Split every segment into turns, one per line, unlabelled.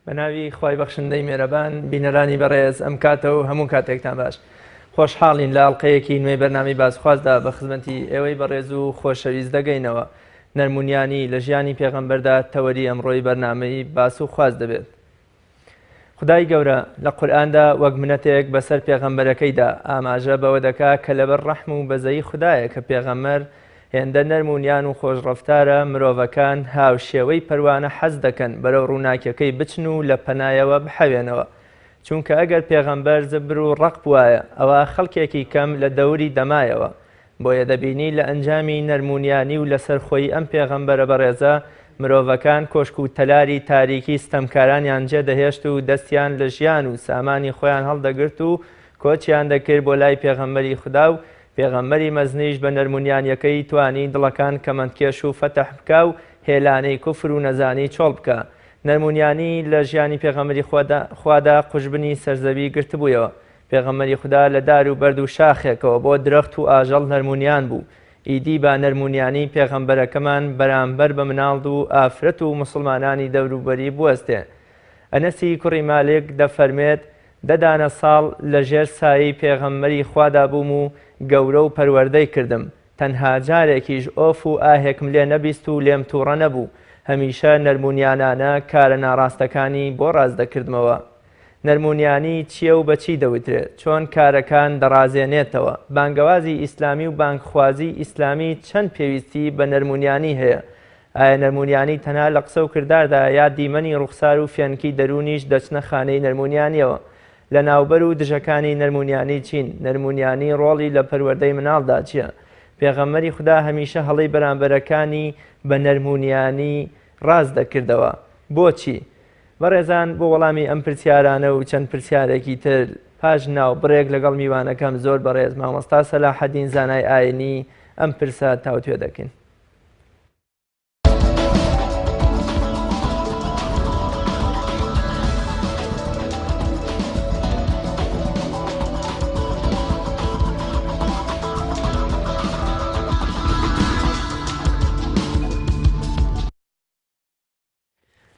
بە ناوی خوای بەخشندەی مێرەبان بینەرانی بەڕێز ئەم کاتە و هەموو کاتێکتان باش خۆشحاڵین لە ئەڵلقەیەکی نوێی بەرنامەی باسخوازدا بە خزمەتی ئێوەی بەڕێز و خۆشەویست دەگەینەوە نەرمونیانی لە ژیانی پێغەمبەردا تەوەری ئەمڕۆی بەرنامەی باس و خواز دەبێت. خودای گەورە لە قورئاندا وەک منەتێک بەسەر پێغەمبەرەکەیدا ئاماژە بەوە دەکا کە لەبەر ڕەحم و بەزەیی خودایە کە پێغەمبەر هێندە نەرم و نیان و خۆش ڕەفتارە مرۆڤەکان هاوشێوەی پەروانە حەز دەکەن بەرەو ڕووناکیەکەی بچن و لە پەنایەوە بحەوێنەوە چونکە ئەگەر پێغەمبەر زبر و ڕەق بوایە ئەوا خەڵکێکی کەم لە دەوری دەمایەوە بۆیە دەبینی لە ئەنجامی نەرمونیانی و لەسەرخۆیی ئەم پێغەمبەرە بەڕێزە، مرۆڤەکان کۆشک و تەلاری تاریکی ستەمکارانیان جێدەهێشت و دەستیان لە ژیان و سامانی خۆیان هەڵدەگرت و کۆچیان دەکرد بۆ لای پێغەمبەری خودا و پێغەمبەری مەزنیش بە نەرمونیانیەکەی توانی دڵەکان کەمەندکێش و فەتح بکا و هێلانەی کوفر و نەزانی چۆڵ بکا. نەرمونیانی لە ژیانی پێغەمبەری خوادا قوژبنی سەرزەوی گرتبوویەوە. پێغەمبەری خودا لە دار و بەرد و شاخێکەوە بۆ درەخت و ئاژەڵ نەرمونیان بوو، ئیدی با نەرمونیانی پێغەمبەرەکەمان بەرامبەر بە مناڵ و ئافرەت و موسڵمانانی دەوروبەری بوەستێ. ئەنەسی کوڕی مالک دەفەرمێت، دە دانە ساڵ لە ژێر سایەی پێغەمبەری خوادا بووم و گەورە و پەروەردەی کردم، تەنها جارێکیش ئۆف و ئاهێکم لێ نەبیست و لێم توڕە نەبوو، هەمیشە نەرمونیانانە کارە ناڕاستەکانی بۆ ڕاست دەکردمەوە. نەرمونیانی چیە و بە چی دەوترێ؟ چۆن کارەکان دەڕازێنێتەوە؟ بانگەوازی ئیسلامی و بانگخوازی ئیسلامی چەند پێویستی بە نەرمونیانی هەیە؟ ئایا نەرمونیانی تەنها لە قسە و کرداردایە یا دیمەنی ڕوخسار و فێنکی دەروونیش دەچنە خانەی نەرمونیانیەوە؟ لەناوبەر و دژەکانی نەرمونیانی چین؟ نەرمونیانی ڕۆڵی لە پەروەردەی مناڵدا چیە؟ پێغەمبەری خودا هەمیشە هەڵەی بەرامبەرەکانی بە نەرمونیانی ڕاست دەکردەوە. بۆچی؟ بەڕێزان بۆ وەڵامی ئەم پرسیارانە و چەند پرسیارێکی تر پاش ناو بڕێک لەگەڵ میوانەکەم زۆر بەڕێز مامۆستا سەلاحەدین زانای ئاینی ئەم پرسە تاوتوێ دەکەین.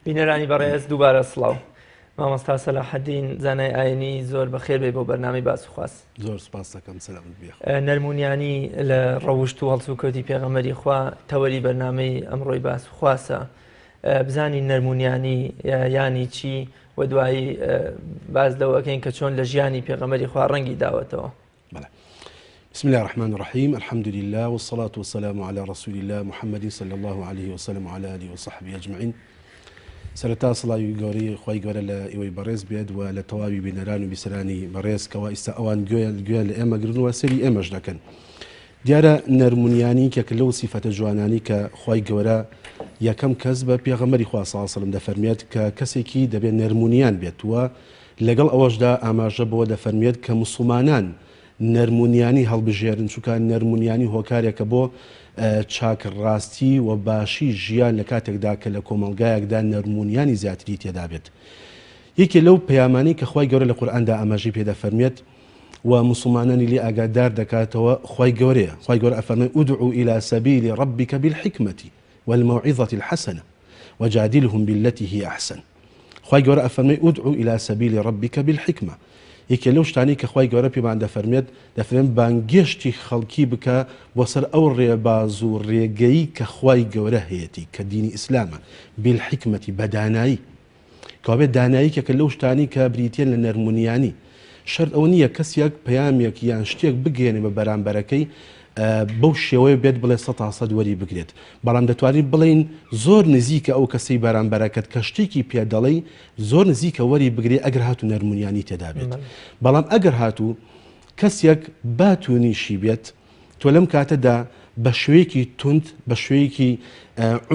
بینەرانی بەڕێز دووبارە سڵاو مامۆستا سەلاحەدین زانای ئاینی زۆر بەخێر بێ بۆ بەرنامەی باس و خواست
زۆر سپاس دەکەم سەلامت بێ
نەرمونیانی لە ڕەوشت و هەڵسوکەوتی پێغەمبەری خوا تەوەری بەرنامەی ئەمڕۆی باس و خواسە بزانین نەرمونیانی یانی چی و دوایی باز لەوەکەین کە چۆن لە ژیانی پێغەمبەری خوا ڕەنگی داوەتەوە
بەڵێ. بسم اللە الرحمن الرحیم الحمد للە والصلاة والسلام علی رسول اللە محمد صلی اللە علیه وسلم وعلی آله وصحبه اجمعین سەرەتا سڵاوی گەورەی خوای گەورە لە ئێوەی بەڕێز بێت و لە تەواوی بینەران و بیسەرانی بەڕێز کەوا ئیستا ئەوان گوێیان گوێیان لە ئێمە گرن و سەری ئێمەش دەکەن دیارە نەرمونیانی کێکە لەو سیفەتە جوانانی کە خوای گەورە یەکەم کەس بە پێغەمبەری خوا صلی اللە علیه وسلم دەفەرمێت کە کەسێکی دەبێت نەرمونیان بێت و لەگەڵ ئەوەشدا ئاماژە بەوە دەفەرموێت کە موسڵمانان نەرمونیانی هەڵبژێرن، چونکە نەرمونیانی هۆکارێکە بۆ چاک ڕاستی و باشی ژیان لە کاتێکدا کە لە کۆمەڵگایەکدا نەرمونیانی زیاتری تێدا بێت. یەکێ لەو پەیامانەی کە خوای گەورە لە قورئاندا ئاماژەی پێ دەفەرموێت و موسڵمانانی لێ ئاگادار دەکاتەوە خوای گەورەیە، خوای گەورە ئەفەرموێ ادع الی سبیل ربک بالحکمە والموعظە الحسنە وجادلهم باللتی هی احسن خوای گەورە ئەفەرمێ ادع الی سبیل ربک بالحکمە یەکێ لەو شتانەی کە خوای گەورە پێمان دەفەرمێت دەفەرمێت بانگێشتی خەڵکی بکە بۆ سەر ئەو ڕێباز و ڕێگەی کە خوای گەورە هەیەتی کە دینی ئیسلامە بالحکمەتی بە دانایی کەوابێت دانایی یەکێکە لەو شتانەی کە بریتییە لە نەرمونیانی. شەرت ئەوە نییە کەسێک پەیامێک یان شتێک بگەیەنێ بە بەرامبەرەکەی بەو شێوەیە بێت بڵێ سەتا سەد وەری بگرێت. بەڵام دەتوانین بڵێین زۆر نزیکە ئەو کەسەی بەرامبەرەکەت کە شتێکی پێ دەڵێی زۆر نزیکە وەری بگرێ ئەگەر هاتوو نەرمونیانی تێدا بێت. بەڵام ئەگەر هاتوو کەسێک با تونیشی بێت تۆ لەم کاتەدا بە شێوەیەکی توند بە شێوەیەکی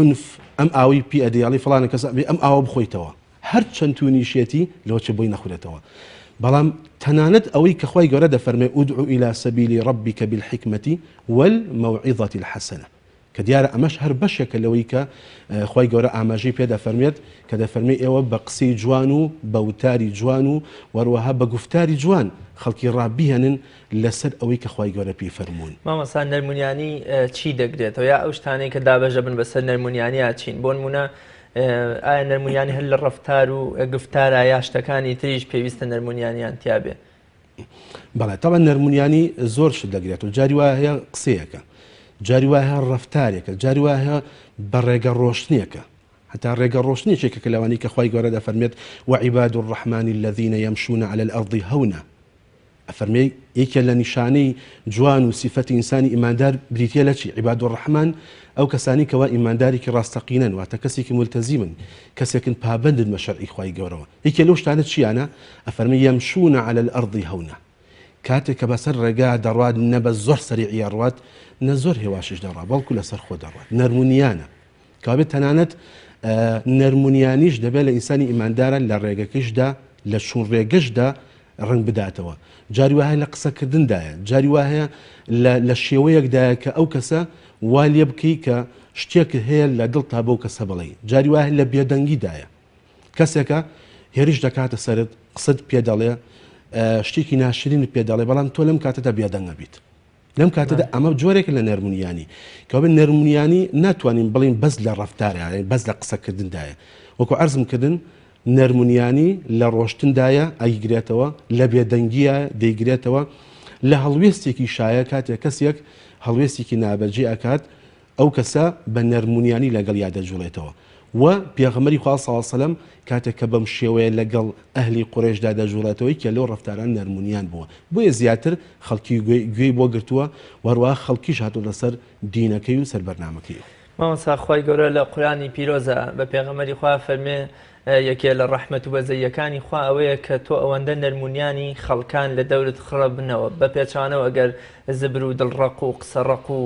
عنف ئەم ئاوەی پی ئەدەی ئەڵێی فڵانە کەس ئەبێ ئەم ئاوە بخۆیتەوە هەر چەند تونیشێتی لەوە چێ بۆی نەخورێتەوە بەڵام تەنانەت ئەوەی کە خوای گەورە دەفەرمێ ادع الى سبیل ربک بالحکمة والموعظة الحسنە کە دیارە ئەمەش هەر بەشێکە لەوەی کە خوای گەورە ئاماژەی پێ دەفەرمێت کە دەفەرمێ ئێوە بە قسەی جوان و بە وتاری جوان و وەروەها بە گوفتاری جوان خەڵکی ڕابهێنن لەسەر ئەوەی کە خوای گەورە پێی فەرموون.
مامۆستا نەرمونیانی چی دەگرێتەوە یا ئەو شتانەی کە دابەش دەبن بەسەر نەرمونیانیا چین؟ بۆ نمونە. ئایا نەرمونیانی هەر لە ڕەفتار و گفتارا یا شتەکانی تریش پێویستە نەرمونیانیان تیابێ؟
بەڵێ تەبعەن نەرمونیانی زۆر شت دەگرێتەوە، جاری وایە هەیە قسەیەکە، جاری وایە هەیە ڕەفتارێکە، جاری وایە هەیە بە ڕێگە ڕۆشتنێکە، هەتا ڕێگە ڕۆشتنێکێکە کە لەوانەی کە خوای گەورە دەفەرمێت وعباد الرحمن الذین یمشون علی الارض هونا ئەفەرمێ یەکێ لە نیشانەی جوان و سیفەتی ئینسانی ئیماندار بریتیە لە چی؟ عباد الرحمن ئەو کەسانی کەوا ئیماندارێکی ڕاستەقینەن واتە کەسێکی مولتەزیمن کەسێکن پابەندن بە شەرعی خوای گەورەوە یەکێ لەو شتانە چیانە؟ ئەفەرمێ یمشون علی الارض هونا کاتێک کە بەسەر ڕێگا دەڕوات نە بە زۆر سەریعی ئەڕوات نە زۆر هێواشیش دەڕوا بەڵکو لەسەر خۆ دەڕوات نەرمونیانە کەوابێت تەنانەت نەرمونیانیش دەبێت لە ئینسانی ئیماندارە لە ڕێگەکەشدا لە چوون ڕێگەشدا ڕەنگ بداتەوە. جاری وا هەیە لە قسەکردندایە، جاری وا هەیە لە شێوەیەکدایە کە ئەو کەسە وا لێ بکەی کە شتێکت هەیە لە دڵتا بەو کەسە بڵێی. جاری وا هەیە لە بێدەنگیدایە. کەسێکە هێرش دەکاتە سەرت، قسەت پێ دەڵێ، شتێکی ناشرینت پێ دەڵێ، بەڵام تۆ لەم کاتەدا بێدەنگ ئەبیت. لەم کاتەدا ئەمە جۆرێکە لە نەرمونیانی. کەوابێ نەرمونیانی ناتوانین بڵێین بەس لە ڕەفتارە، یانی بەس لە قسەکردندایە. وەکو عەرزم کردن نەرمونیانی لە ڕۆشتندایە ئەیگرێتەوە، لە بێدەنگییە دەیگرێتەوە، لە هەڵوێستێکیشایە کاتێک کەسێک هەڵوێستێکی نابەجێ ئەکات ئەو کەسە بە نەرمونیانی لەگەڵیا دەجوڵێتەوە و پێغەمبەری خوا صلی اللە علیە وسلم کاتێک کە بەم شێوەیە لەگەڵ ئەهلی قوڕەیشدا دەجوڵێتەوە یەکێ لەو ڕەفتارانە نەرمونیان بووە بۆیە زیاتر خەڵکی گوێی بۆ گرتووە و هەروەها خەڵکیش هاتوونەتە سەر دینەکەی و سەر بەرنامەکەی.
مامۆستا خوای گەورە لە قورئانی پیرۆزا بە پێغەمبەری خوا فەرمێ یەکێ لە ڕەحمەت و بەزەییەکانی خوا ئەوەیە کە تۆ ئەوەندە نەرمونیانی خەڵکان لە دەورت خڕە بنەوە بە پێچەوانەوە ئەگەر زبر و دڵڕەق و قسە ڕەق و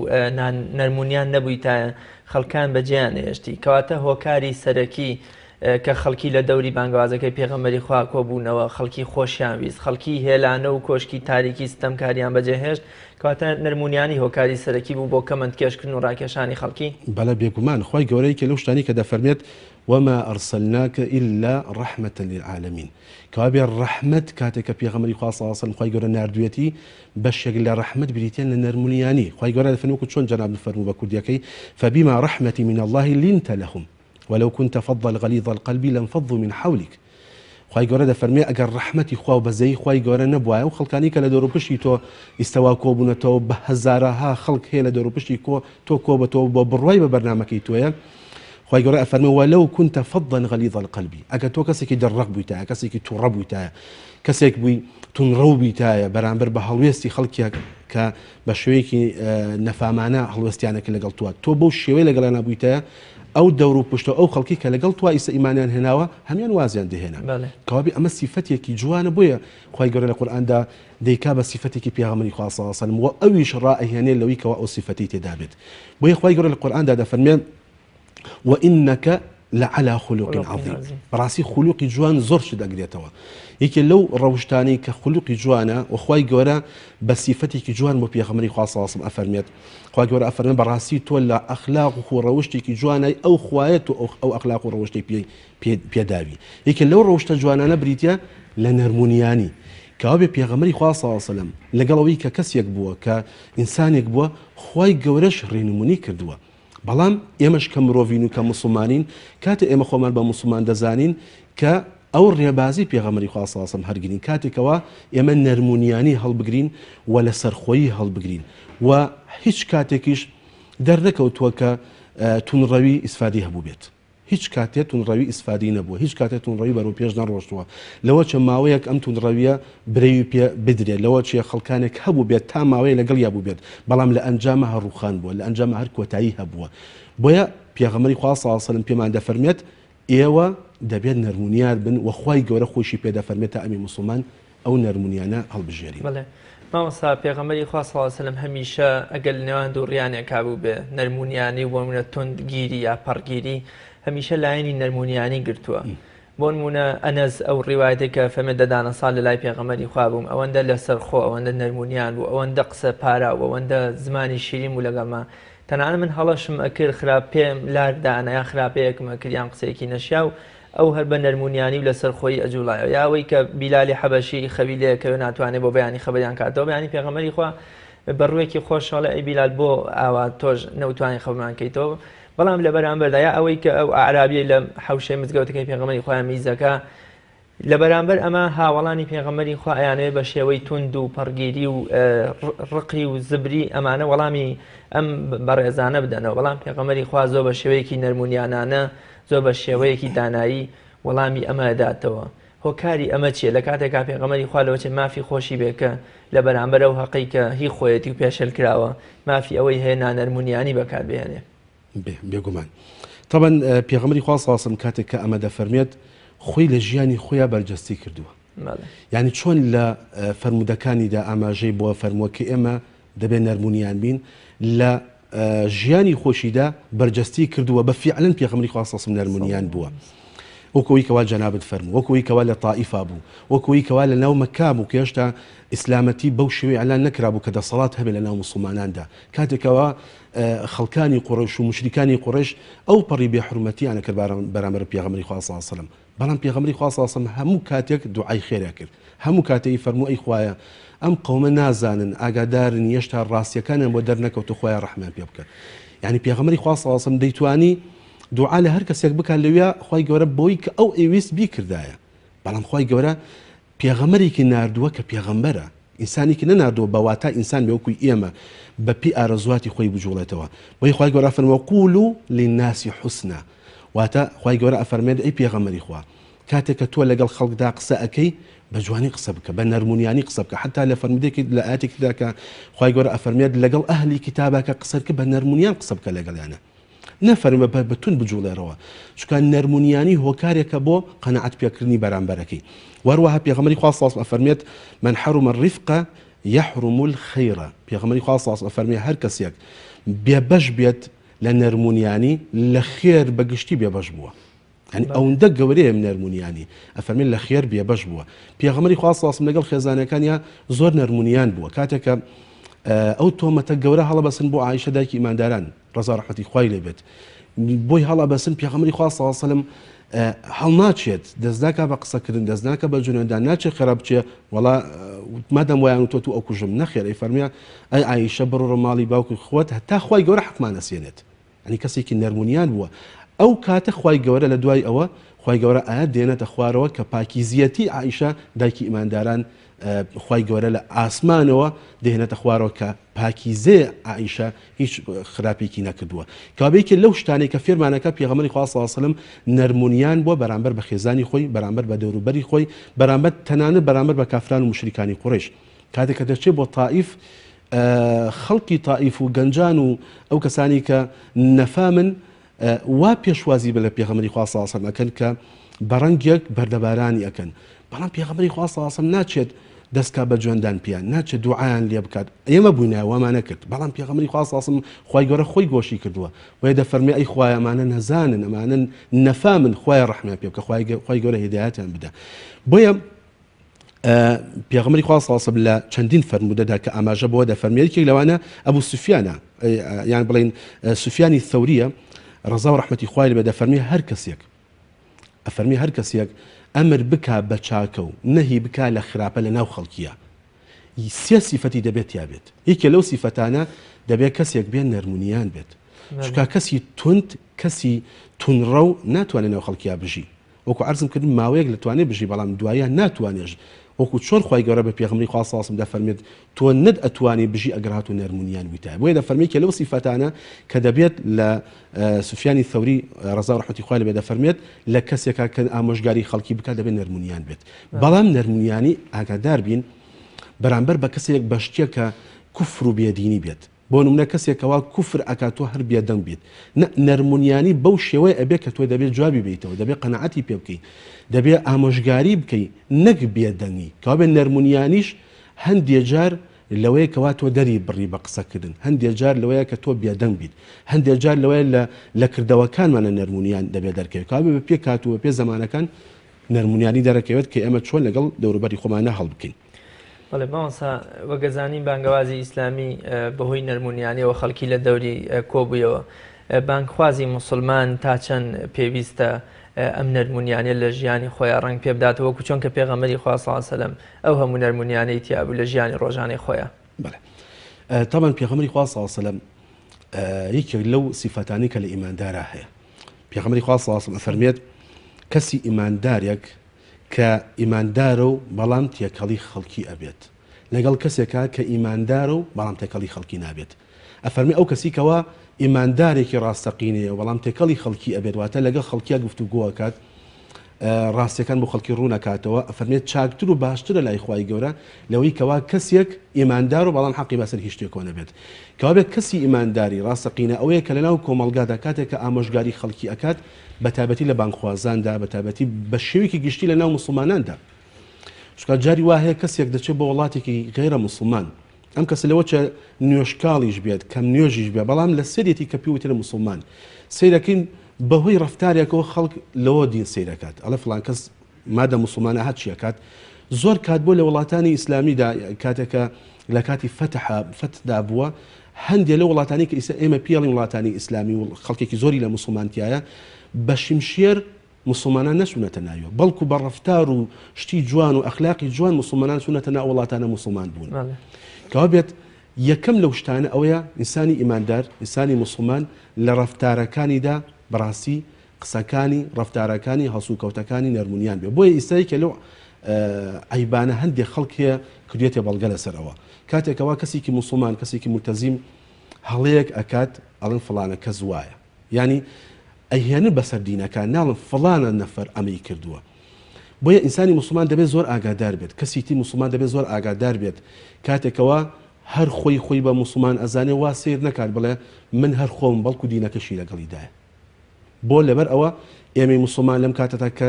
نەرمونیان نەبوویتایە خەڵکان بەجێیان نەهێشتی کەواتە هۆکاری سەرەکی کە خەڵکی لە دەوری بانگەوازەکەی پێغەمبەری خوا کۆبوونەوە خەڵکی خۆشیان ویست خەڵکی هێلانە و کۆشکی تاریکی ستەمکاریان بەجێهێشت کەواتە نەرمونیانی هۆکاری سەرەکی بوو بۆ کەمەند کێشکردن و ڕاکێشانی خەڵکی.
بەڵێ بێگومان خوای گەورە یەکێ لەو شتانەی کە دەفەرمێت وما ارسلناک الا رحمە للعالمین کەوابێ ڕەحمەت کاتێک کە پێغەمبەری خوا صلی اللە علیە وسلم خوای گەورە ناردوویەتی بەشێک لە ڕەحمەت بریتیە لە نەرمونیانی خوای گەورە دەفەرموێ وەکو چۆن جەنابت فەرموو بە کوردیەکەی فبما رحمة من اللە لنت لهم ولو كنت فظا غلیظ القلب لانفضوا من حولک خوای گەورە دەفەرموێ ئەگەر ڕەحمەتی خوا و بەزەیی خوای گەورە نەبوایە ئەو خەڵکانەی کە لە دەوروپشتی تۆ ئیستەوا کۆبوونەتەوە بە هەزارەها خەڵک هەیە لە دەوروپشتی کۆ تۆ کۆبەتەوە بۆ بڕوای بە بەرنامەکەی تۆیە خوای گەورە ئەفەرموێ ولو كنت فظا غلیظ القلب ئەگەر تۆ کەسێکی دڵڕەق بوویتایە کەسێکی توڕە بوویتایە کەسێک بووی تونڕەو بیتایە بەرامبەر بە هەڵوێستی خەڵکێک کە بە شێوەیەکی نەفامانە هەڵوێستیانەکە لەگەڵ تۆ تۆ بەو شێوەیە لەگەڵیانە بوویتایە ئەو دەور و پشتە ئەو خەڵکی کە لەگەڵ تۆ ئیسە ئیمانیان هێناوە هەمیان وازیان دەهێنا کەوابێ ئەمە سیفەتێکی جوانە بۆیە خوای گەورە لە قورئاندا دەیکا بە سیفەتێکی پێغەمبەری خوا صلی اللە علیه وسلم و ئەویش ڕائەهێنێ لەوەی کەوا ئەو سیفەتەی تێدا بێت بۆیە خوای گەورە لە قورئاندا دەفەرمێ وانک لعلی خلق عظیم بەڕاستی خولوقی جوان زۆر شت ئەگرێتەوە یەکێ لەو ڕەوشتانەی کە خولوقی جوانە و خوای گەورە بە سیفەتێکی جوان بۆ پێغەمبەری خوا صلی اللە علیه وسلم ئەفەرمێت خوای گەورە ئەفەرمێ بەڕاستی تۆ لە ئەخلاق و ڕەوشتێکی جوانای ئەو خوایە تۆ ئەو ئەخلاق و ڕەوشتەی پێ پێداوی یەکێ لەو ڕەوشتە جوانانە بریتە لە نەرمونیانی کەوابێ پێغەمبەری خوا صلی اللە علیه وسلم لەگەڵ ئەوەی کە کەسێک بووە کە ئینسانێک بووە خوای گەورەش ڕێنمونی کردووە بەڵام ئێمەش کە مرۆڤین و کە موسڵمانین کاتێ ئێمە خۆمان بە موسڵمان دەزانین کە ئەو ڕێبازی پێغەمبەری خوا صلی اللە علیە وسلم هەرگرین کاتێکەوە ئێمە نەرمونیانی هەڵبگرین و لەسەرخۆیی هەڵبگرین و هیچ کاتێکیش دەرنەکەوتووە کە تونڕەوی ئیسفادەی هەبووبێت. هیچ کاتێ توندڕەوی ئیسفادەی نەبووە، هیچ کاتێ توندڕەوی بەرەو پێش نەڕۆشتووە. لەوە چێ ماوەیەک ئەم توندڕەویە برەوی پێ بدرێ، لەوە چێ خەڵکانێک هەبووبێت تا ماوەیە لەگەڵیا بووبێت، بەڵام لە ئەنجاما هەر ڕووخان بووە، لە ئەنجاما هەر کۆتایی هەبووە. بۆیە پێغەمبەری خوا صلی اللە علیە وسلم پێمان دەفەرموێت، ئێوە دەبێت نەرمونیار بن و خوای گەورە خۆیشی پێ دەفەرموێت تا ئەمی موسڵمان ئەو نەرمونیانە هەڵبژێرین.
بەڵێ مامۆستا پێغەمبەری خوا صلی اللە علیە وسلم هەمیشە ئەگەر لە نێوان دوو ڕیانێکا بووبێ نەرمونیانی و بۆ نمونە توند گیری یا پەڕگیری هەمیشە لایەنی نەرمونیانی گرتووە بۆ نمونە ئەنەس ئەو ڕیوایەتێک کە فەرمێ دەدانە ساڵ لە لای پێغەمبەری خوا بووم ئەوەندە لەسەر خۆ ئەوەندە نەرمونیان بوو ئەوەندە قسە پاراو ئەوەندە زمانی شیرین بوو لەگەڵما تەنانەت من هەڵەشم ئەکرد خراپ پێم لار دانا یان خراپەیەکم ئەکرد یان قسەیەکی نەشیاو ئەو هەر بە نەرمونیانی و لەسەرخۆیی ئەجوڵایەوە یا ئەوەی کە بیلالی حەبەشی خەوی لێ ئەکەوێ ناتوانێ بۆ بەیانی خەبەریان کاتەوە بەیانی پێغەمبەری خوا بە ڕووێکی خۆشەوە ئەڵێ ئەی بیلال بۆ ئاوا تۆش نەوتوانی خەبەرمان کەیتەوە. بەڵام لە بەرامبەردا یا ئەوەی کە ئەو ئەعرابیەی لە حەوشەی مزگەوتەکەی پێغەمبەری خۆیان میزەکە لە بەرامبەر ئەمە هاوەڵانی پێغەمبەری خوا ئەیانەوێ بە شێوەی توند و پەڕگیری و ڕقی و زبری ئەمانە وەڵامی ئەم بەڕێزانە بدەنەوە، بەڵام پێغەمبەری خوا زۆر بە شێوەیەکی نەرمونیانانە زۆر بە شێوەیەکی دانایی وەڵامی ئەمە داتەوە. هۆکاری ئەمە چییە؟ لە کاتێکا پێغەمبەری خوا لەوەچێ مافی خۆشی بێ کە لە بەرامبەر ئەو هەقەی کە هی خۆیەتی و پێشێل کراوە مافی ئەوەی هەیە نانەرمونیانی بەکار بهێنێ.
بێگومان تەبەن پێغەمبەری خوا صلی الله کاتێک کە ئەمە دەفەرمێت خۆی لە ژیانی خۆیان بەرجەستی کردووە یعنی چۆن لە فەرمودەکانیدا ئاماژەی بۆ فەرمووە کە ئێمە دەبێت نەرمونیان بین لە ژیانی خۆشیدا بەرجەستی کردووە بە فیعلن پێغەمبەری خوا صلی الله نەرمونیان بووە وەکوی کەوا جەنابت فەرموو وەکوی کەوا لە تائیفا بوو وەکوی کەوا لە ناو مەکا بوو کە هێشتا ئیسلامەتی بەو شێوەی ئەلان نەکرابوو کە دەسەڵات هەبێت لە ناو موسڵماناندا کاتێکەوە خەڵکانی قوڕەیش و موشریکانی قوڕەیش ئەو پەڕی بێ حورمەتیان ئەکرد بەرامبەر پێغەمبەری خوا صلی اللە علیە وسلم، بەڵام پێغەمبەری خوا صلی اللە علیە وسلم هەموو کاتێک دوعای خێر ئەکرد، هەموو کاتێ ئەیفەرموو ئەی خوایە ئەم قەومە نازانن، ئاگادارن یەشتا ڕاستیەکانیان بۆ دەرنەکەوتوە خوایە ڕەحمیان پێ بکە. یانی پێغەمبەری خوا صلی اللە علیە وسلم دەیتوانی دوعا لە هەر کەسێک بکات لەویا خوای گەورە بەوەی کە ئەو ئەیویست بیکردایە، بەڵام خوای گەورە پێغەمبەرێکی ناردووە کە پێغەمبەرە، ئینسانێکی نەناردووە بە واتای ئینسان بێ وەکوی ئێمە بە پێی ئارەزوواتی خۆی بجوڵێتەوە. بۆیە خوای گەورە ئەفەرموێ وقولوا للناس حسنا واتە خوای گەورە ئەفەرموێت ئەی پێغەمبەری خوا کاتێک کە تۆ لەگەڵ خەڵکدا قسە ئەکەی بە جوانی قسە بکە بە نەرمونیانی قسە بکە حتا لە فەرموودەیەکی لە ئایەتێکی تردا کە خوای گەورە ئەفەرموێت لەگەڵ ئەهلی کیتابا کە قسە بکە بە نەرمونیان قسە بکە لەگەڵیانە. نەفەرمووە بە بە توند بجوڵێرەوە، چونکە نەرمونیانی هۆکارێکە بۆ قەناعەت پێکردنی بەرامبەرەکەی. وە هەروەها پێغەمبەری خوا صلی اللە علیه و سلم ئەفەرموێت، من حرم الرفق یحرم الخیر، پێغەمبەری خوا صلی اللە علیه و سلم ئەفەرموێ هەر کەسێک بێبەش بێت لە نەرمونیانی لە خێر بە گشتی بێبەش بووە. یانی ئەوندە گەورەیە نەرمونیانی ئەفەرمێ لە خێر بێبەش بووە. پێغەمبەری خوا صلی اللە علیه و سلم لەگەڵ خێزانەکانیا زۆر نەرمونیان بووە. کاتێک کە ئەو تۆمەتە گەورە هەڵەبەسن بۆ عائیشە دایکی ئیمانداران ڕەزا ڕەحمەتی خوای لێ بێت بۆی هەڵەبەسن پێغەمبەری خوا صلی اللە علیه و سلم هەڵناچێت دەست ناکا بە قسەکردن دەست ناکە بە جنێودان ناچێت خێرا بچێ وەڵا مادەم وایان وتوە تو ئەوکوژم نەخێر ئەی فەرمیە ئەی عائیشە بڕۆ ماڵی باوکی خۆت هەتا خوای گەورە حەقمان ئەسێنێت یانی کەسێکی نەرمونیان بووە ئەو کاتە خوای گەورە لە دوای ئەوە خوای گەورە ئایەت دێنێتە خوارەوە کە پاکیزیەتی عائیشە دایکی ئیمانداران خوای گەورە لە ئاسمانەوە دێنێتە خوارەوە کە پاکیزەیە عائیشە هیچ خراپێکی نەکردووە کەوابێ یەکێ لەو شتانەی کە فێرمانەکە پێغەمبەری خوا صلی الله علیه وسلم نەرمونیان بووە بەرامبەر بە خێزانی خۆی بەرامبەر بە دەوروبەری خۆی بەرامبەر تەنانەت بەرامبەر بە کافران و مشریکانی قوڕیش کاتێک کە دەچێت بۆ تائیف خەڵکی تائیف و گەنجان و ئەو کەسانی کە نەفامن وا پێشوازی بە لە پێغەمبەری خوا صلی الله علیه و سلم ئەکەن کە بە ڕەنگێک بەردەبارانی ئەکەن بەڵام پێغەمبەری خوا صلی الله علیه و سلم ناچێت دەستکا بە جوێندان پیان ناچێت دوعایان لێ بکات ئێمە بووینایە وامان نەکرد بەڵام پێغەمبەری خوا صلی الله علیه و سلم خوای گەورە خۆی گۆشی کردووە بۆیە دەفەرمێ ئەی خوایە ئەمانە نەزانن ئەمانە نەفامن خوایە ڕەحمیان پێ بکە خوای گەورە هیدایەتیان بدە بۆیە پێغەمبەری خوا صلی اللە علیه و سلم لە چەندین فەرموودەدا کە ئاماژە بەوە دەفەرموێت یەکێک لەوانە ئەبو سوفیانە یان بڵێین سوفیانی ثەوریە ڕەزا و ڕەحمەتی خوای لێ بێت دەفەرموێ هەر کەسێک ئەفەرمی هەر کەسێک ئەمر بکا بە چاکە و نەهی بکا لە خراپە لە ناو خەڵکیە سێ سیفەتی دەبێت تیا بێت یەکێ لەو سیفەتانە دەبێت کەسێک بێت نەرمونیان بێت چونکە کەسی توند کەسی تونڕەو ناتوانێت ناو خەڵکیا بژی وەکو عەرزم کرد ماوەیەک لەتوانێ بژی بەڵام دوایە ناتوانێش وەکو چۆن خوای گەورە بە پێغەمبەری خوا صلی اللە علیە وسلم دەفەرمێت تۆ نەت ئەتوانی بژی ئەگەر هاتوو نەرمونیان بوویتایە بۆیە دەفەرمێ کە لەو سیفەتانە کە دەبێت لە سفیانی ثەوری ڕەزا و ڕەحمەتی خوای لێ بێت دەفەرمێت لە کەسێکا کە ئامۆژگاری خەڵکی بکات دەبێت نەرمونیان بێت بەڵام نەرمونیانی ئاگادار بین بەرامبەر بە کەسێک بە شتێک کە کوفر و بێدینی بێت بۆ نمونە کەسێک کەوا کوفر ئەکات تۆ هەر بێدەنگ بیت نە نەرمونیانی بەو شێوەیە ئەبێ کە تۆ دەبێ جوابی بەیتەوە دەبێ قەناعەتی پێ بکەی دەبێ ئامۆژگاری بکەی نەک بێدەنگی کەوابێ نەرمونیانیش هەندێ جار لەوەیە کەوا تۆ دەری بڕی بە قسەکردن هەندێ جار لەوەیە کە تۆ بێدەنگ بیت هەندێ جار لەوەیە لە لە کردەوەکانمانە نەرمونیان دەبێ دەرکەوێت کەوابێ بە پێ کات و بە پێ زەمانەکان نەرمونیانی دەرەکەوێت کە ئێمە چۆن لەگەڵ دەوروبەری خۆمانە هەڵبکەین.
بەڵێ مامۆستا وەک ئەزانین بانگەوازی ئیسلامی بەهۆی نەرمونیانیەوە خەڵکی لە دەوری کۆبوویەوە بانگخوازی موسڵمان تا چەند پێویستە ئەم نەرمونیانە لە ژیانی خۆیان ڕەنگ پێ بداتەوە وەکو چۆن کە پێغەمبەری خوا صلی الله علیه وسلم ئەو هەموو نەرمونیانەی تیا بوو لە ژیانی ڕۆژانەی خۆیان.
بەڵێ تەبعەن پێغەمبەری خوا صلی الله علیه وسلم. یەکێک لەو سیفەتانەی کە لە ئیماندارا هەیە. پێغەمبەری خوا صلی اللە علیە وسلم ئەفەرموێت کەسی ئیماندارێک کە ئیماندارە و بەڵام تێکەڵی خەڵکی ئەبێت لەگەڵ کەسێکا کە ئیماندارە و بەڵام تێکەڵی خەڵکی نابێت ئەفەرمێ ئەو کەسی کەوا ئیماندارێکی ڕاستەقینەیە و بەڵام تێکەڵی خەڵکی ئەبێت واتە لەگەڵ خەڵکیا گفتوگۆ ئەکات ڕاستیەکان بۆ خەڵکی ڕوون ئەکاتەوە ئەفەرمێت چاکتر و باشترە لای خوای گەورە لەوەی کەوا کەسێک ئیماندار و بەڵام حەقی بەسەر هیچ شتێکەوە نەبێت کەوابێت کەسی ئیمانداری ڕاستەقینە ئەوەیە کە لەناو کۆمەڵگادا کاتێک کە ئامۆژگاری خەڵکی ئەکات بەتایبەتی لە بانگخوازاندا بەتایبەتی بە شێوەیەکی گشتی لەناو موسڵماناندا چونکە جاری وا هەیە کەسێک دەچێت بۆ وڵاتێکی غەیرە موسڵمان ئەم کەسە لەوە چە نوێژکاڵیش بێت کەم نوێژیش بێت بەڵام لە سەرێتی کە پێی وترێ موسڵمان سەیرەکەین بەهۆی ڕەفتارێکەوە خەڵک لەوە دین سەیرەکات ئەڵێ فڵان کەس مادە موسڵمانە هەر چیەکات زۆر کات بۆ لە وڵاتانی ئیسلامیدا کاتێکە لە کاتی فەتح فەتدا بووە هەندێک لە وڵاتانی کە ئیستا ئێمە پێڵین وڵاتانی ئیسلامی و خەڵکێکی زۆری لە موسڵمانتیایە بە شمشێر موسڵمانان نەچوونەتە ناویەوە بەڵکو بە ڕەفتار و شتی جوان و ئەخلاقی جوان موسڵمانان چوونەتە ناو وڵاتانە موسڵمان بوون. کەوا بێت یەکەم لەو شتانە ئەوەیە ئینسانی ئیماندار، ئینسانی موسڵمان لە ڕەفتارەکانیدا بەڕاستی قسەکانی، ڕەفتارەکانی، هەڵسوکەوتەکانی نەرمونیان بێ. بۆیە ئیستا یەکێ لەو عەیبانە هەندێک خەڵک هەیە کردوێتێ بەڵگە لەسەر ئەوە. کاتێک کەوا کەسێکی موسڵمان، کەسێکی مولتەزیم هەڵەیەک ئەکات ئەڵێن فڵانە کەس وایە. یانی ئەیهێنن بەسەر دینەکە ناڵن فڵانە نەفەر ئەمەی کردووە بۆیە ئینسانی موسڵمان دەبێت زۆر ئاگادار بێت کەسی تی موسڵمان دەبێت زۆر ئاگادار بێت کاتێکەوە هەر خۆی خۆی بە موسڵمان ئەزانێ وا سیر نەکات بڵێ من هەر خۆم بەڵکو دینەکەشی لەگەڵیدایە بۆ لەبەر ئەوە ئێمەی موسڵمان لەم کاتەتا کە